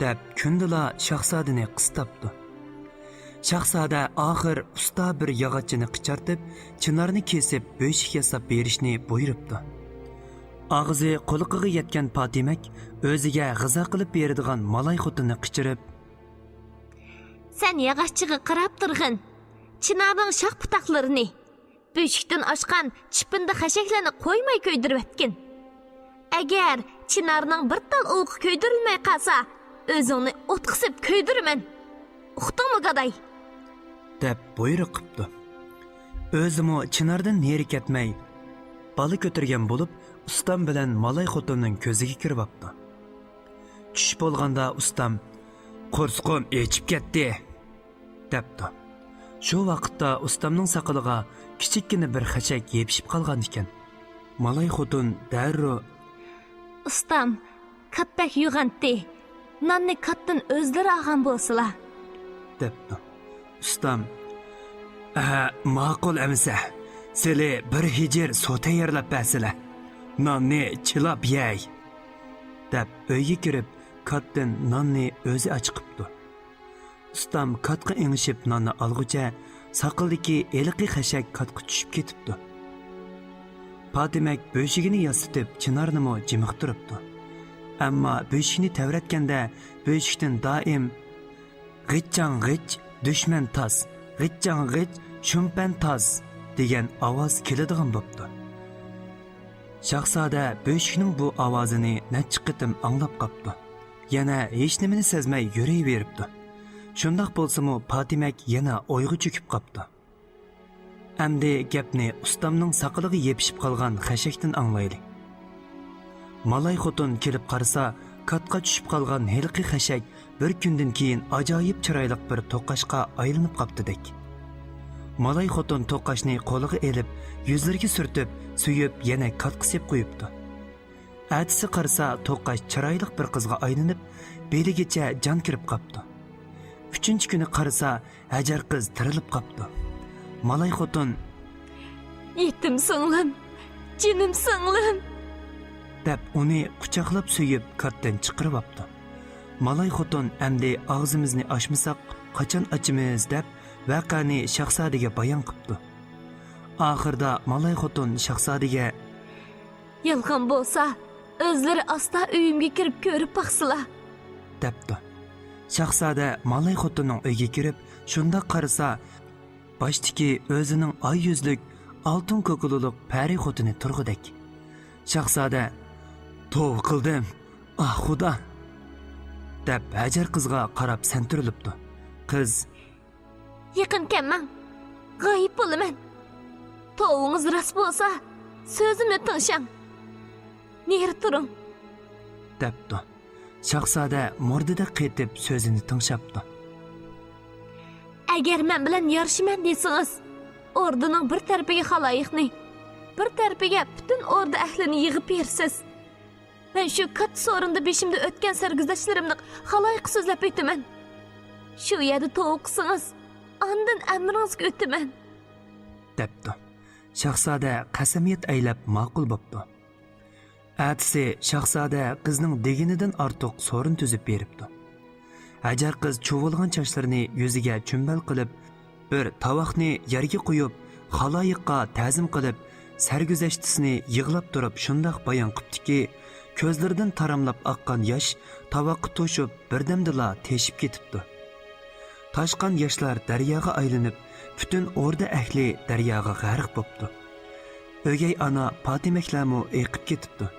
دەپ كۈندىلا شاھزادىنى قىستاپتۇ. شاھزادە ئاخىر ئۇستا بىر ياغاچچىنى قىچارتىپ، چىنارنى كېسىپ بۆشۈك ياساپ بېرىشنى بۇيرۇپتۇ. ئاغزى قۇلىقىغا يەتكەن پاتىمەك ئۆزىگە غىزا قىلىپ بېرىدىغان مالاي خوتۇننى قىچىرىپ، سەن ياغاچچىغا قاراپ تۇرغىن. چىنارنىڭ شاخ-پۇتاقلىرىنى، بۆشۈكتىن ئاشقان چىپىندە خەشەكلەرنى قويماي كۆيدۈرۈۋەتكىن. ئەگەر چىنارنىڭ بىر تال ئوۋىقى كۆيدۈرۈلمەي قالسا، ئۆزۈڭنى ئوتقا سېلىپ كۆيدۈرىمەن. ئۇقتۇڭمۇ، گاداي؟ دەپ بۇيرۇق قىپتۇ. ئۆزىمۇ چىناردىن نېرى كەتمەي، بالا كۆتۈرگەن بولۇپ، ئۇستام بىلەن مالاي خوتۇننىڭ كۆزىگە كىرىۋاپتۇ. چۈش بولغاندا ئۇستام، قورسىقىم ئېچىپ كەتتى، دەپتۇ. شۇ ۋاقىتتا ئۇستامنىڭ ساقىلىغا كىچىككىنە بىر خەشەك يېپىشىپ قالغان ئىكەن. مالاي خوتۇن دەررۇ، ئۇستام، كات بەك يوغانتى. ناننى كاتتىن ئۆزلىرى ئالغان بولسىلا، دەپتۇ. ئۇستام، ئە، ماقۇل ئەمىسە، سىلى بىر ھىجىر سۇ تەييارلاپ بەرسىلە، ناننى چىلاپ يەي، دەپ ئۆيگە كىرىپ، كاتتىن ناننى ئۆزى ئاچىقىپتۇ. ئۇستام كاتقا ئېڭىشىپ ناننى ئالغۇچە، ساقىلدىكى ھېلىقى خەشەك كاتقا چۈشۈپ كېتىپتۇ. پاتىمەك بۆشۈكىنى ياسىتىپ، چىنارنىمۇ جىمىقتۇرۇپتۇ. ئەمما بۆشۈكنى تەۋرەتكەندە، بۆشۈكتىن دائىم، «غىچچاڭ غىچ، دۈشمەن تاس، غىچچاڭ غىچ، شۇمپەن تاس» دېگەن ئاۋاز كېلىدىغان بوپتۇ. شاھزادە بۆشۈكنىڭ بۇ ئاۋازىنى نەچچە قېتىم ئاڭلاپ قاپتۇ. يەنە ھېچنېمىنى سەزمەي يۈرۈۋېرىپتۇ. شۇنداق بولسىمۇ، پاتىمەك يەنە ئويغا چۆكۈپ قاپتۇ. ئەمدى گەپنى ئۇستامنىڭ ساقىلىغا يېپىشىپ قالغان خەشەكتىن ئاڭلايلى. مالاي خوتۇن كېلىپ قارىسا، كاتقا چۈشۈپ قالغان ھېلىقى خەشەك بىر كۈندىن كېيىن ئاجايىپ چىرايلىق بىر توقاچقا ئايلىنىپ قاپتىدەك. مالاي خوتۇن توقاچنى قولىغا ئېلىپ، يۈزلىرىگە سۈرتۈپ، سۆيۈپ، يەنە كاتقا سېلىپ قويۇپتۇ. ئەتىسى قارىسا، توقاچ چىرايلىق بىر قىزغا ئايلىنىپ، بېلىگىچە جان كىرىپ قاپتۇ. ئۈچىنچى كۈنى قارىسا، ھەجەر قىز تىرىلىپ قاپتۇ. مالاي خوتۇن، «يېتىم سىڭلىم، جېنىم سىڭلىم!» دەپ، ئۇنى قۇچاقلاپ سۆيۈپ، كاتتىن چىقىرىۋاپتۇ. مالاي خوتۇن، «ئەمدى ئاغزىمىزنى ئاچمىساق، قاچان ئاچىمىز؟» دەپ، ۋەقەنى شاھزادىگە بايان قىپتۇ. ئاخىرىدا مالاي خوتۇن شاھزادىگە، «يالغان بولسا، ئۆزلىرى ئاستا ئۆيۈمگە كىرىپ كۆرۈپ باقسىلا!» دەپتۇ. شاھزادە مالاي خوتۇننىڭ ئۆيىگە كىرىپ، شۇنداق قارىسا، باشتىكى ئۆزىنىڭ ئاي يۈزلۈك، ئالتۇن كوكۇلىلىق پەرى خوتۇنى تۇرغۇدەك. شاھزادە، «توۋا قىلدىم، ئاھ خۇدا!» دەپ ھەجەر قىزغا قاراپ سەنتۈرۈلۈپتۇ. قىز: «يېقىن كەلمەڭ، غايىب بولىمەن. توۋىڭىز راست بولسا، سۆزۈمنى تىڭشاڭ. نېرى تۇرۇڭ» دەپتۇ. شاھزادە مۇردىدەك قېتىپ سۆزىنى تىڭشاپتۇ. «ئەگەر مەن بىلەن يارىشىمەن دېسىڭىز، ئوردىنىڭ بىر تەرىپىگە خالايىقنى، بىر تەرىپىگە پۈتۈن ئوردا ئەھلىنى يىغىپ بېرىسىز. مەن شۇ كاتتا سورۇندا بېشىمدا ئۆتكەن سەرگۈزەشتلىرىمنى خالايىققا سۆزلەپ ئۆتىمەن. شۇ يەردە توۋا قىلسىڭىز، ئاندىن ئەمرىڭىزگە ئۆتىمەن» دەپتۇ. شاھزادە قەسەميەت ئەيلەپ ماقۇل بوپتۇ. ئەتىسى شاھزادە قىزنىڭ دېگىنىدىن ئارتۇق سورۇن تۈزۈپ بېرىپتۇ. ھەجەر قىز چۇۋۇلغان چاچلىرىنى يۈزىگە چۈمبەل قىلىپ، بىر تاۋاقنى يەرگە قويۇپ، خالايىققا تەزىم قىلىپ، سەرگۈزەشتىسىنى يىغلاپ تۇرۇپ شۇنداق بايان قىپتۇكى، كۆزلىرىدىن تاراملاپ ئاققان ياش تاۋاققا توشۇپ، بىردەمدىلا تېشىپ كېتىپتۇ. تاشقان ياشلار دەرياغا ئايلىنىپ، پۈتۈن ئوردا ئەھلى دەرياغا غەرق بوپتۇ. ئۆگەي ئانا پاتىمەكلەرمۇ ئېقىپ كېتىپتۇ.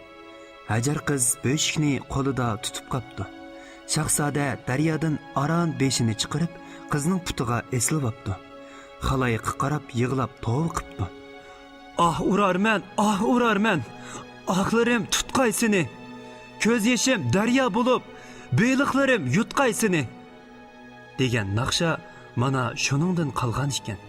ھەجەر قىز بۆشۈكنى قولىدا تۇتۇپ قاپتۇ. شاھزادە دەريادىن ئاران بېشىنى چىقىرىپ، قىزنىڭ پۇتىغا ئېسىلىۋاپتۇ. خالايىققا قاراپ يىغلاپ توۋا قىپتۇ. «ئاھ ئۇرارمەن، ئاھ ئۇرارمەن! ئاھلىرىم تۇتقاي سېنى! كۆز يېشىم دەريا بولۇپ، بېلىقلىرىم يۇتقاي سېنى!» دېگەن ناخشا مانا شۇنىڭدىن قالغان ئىكەن.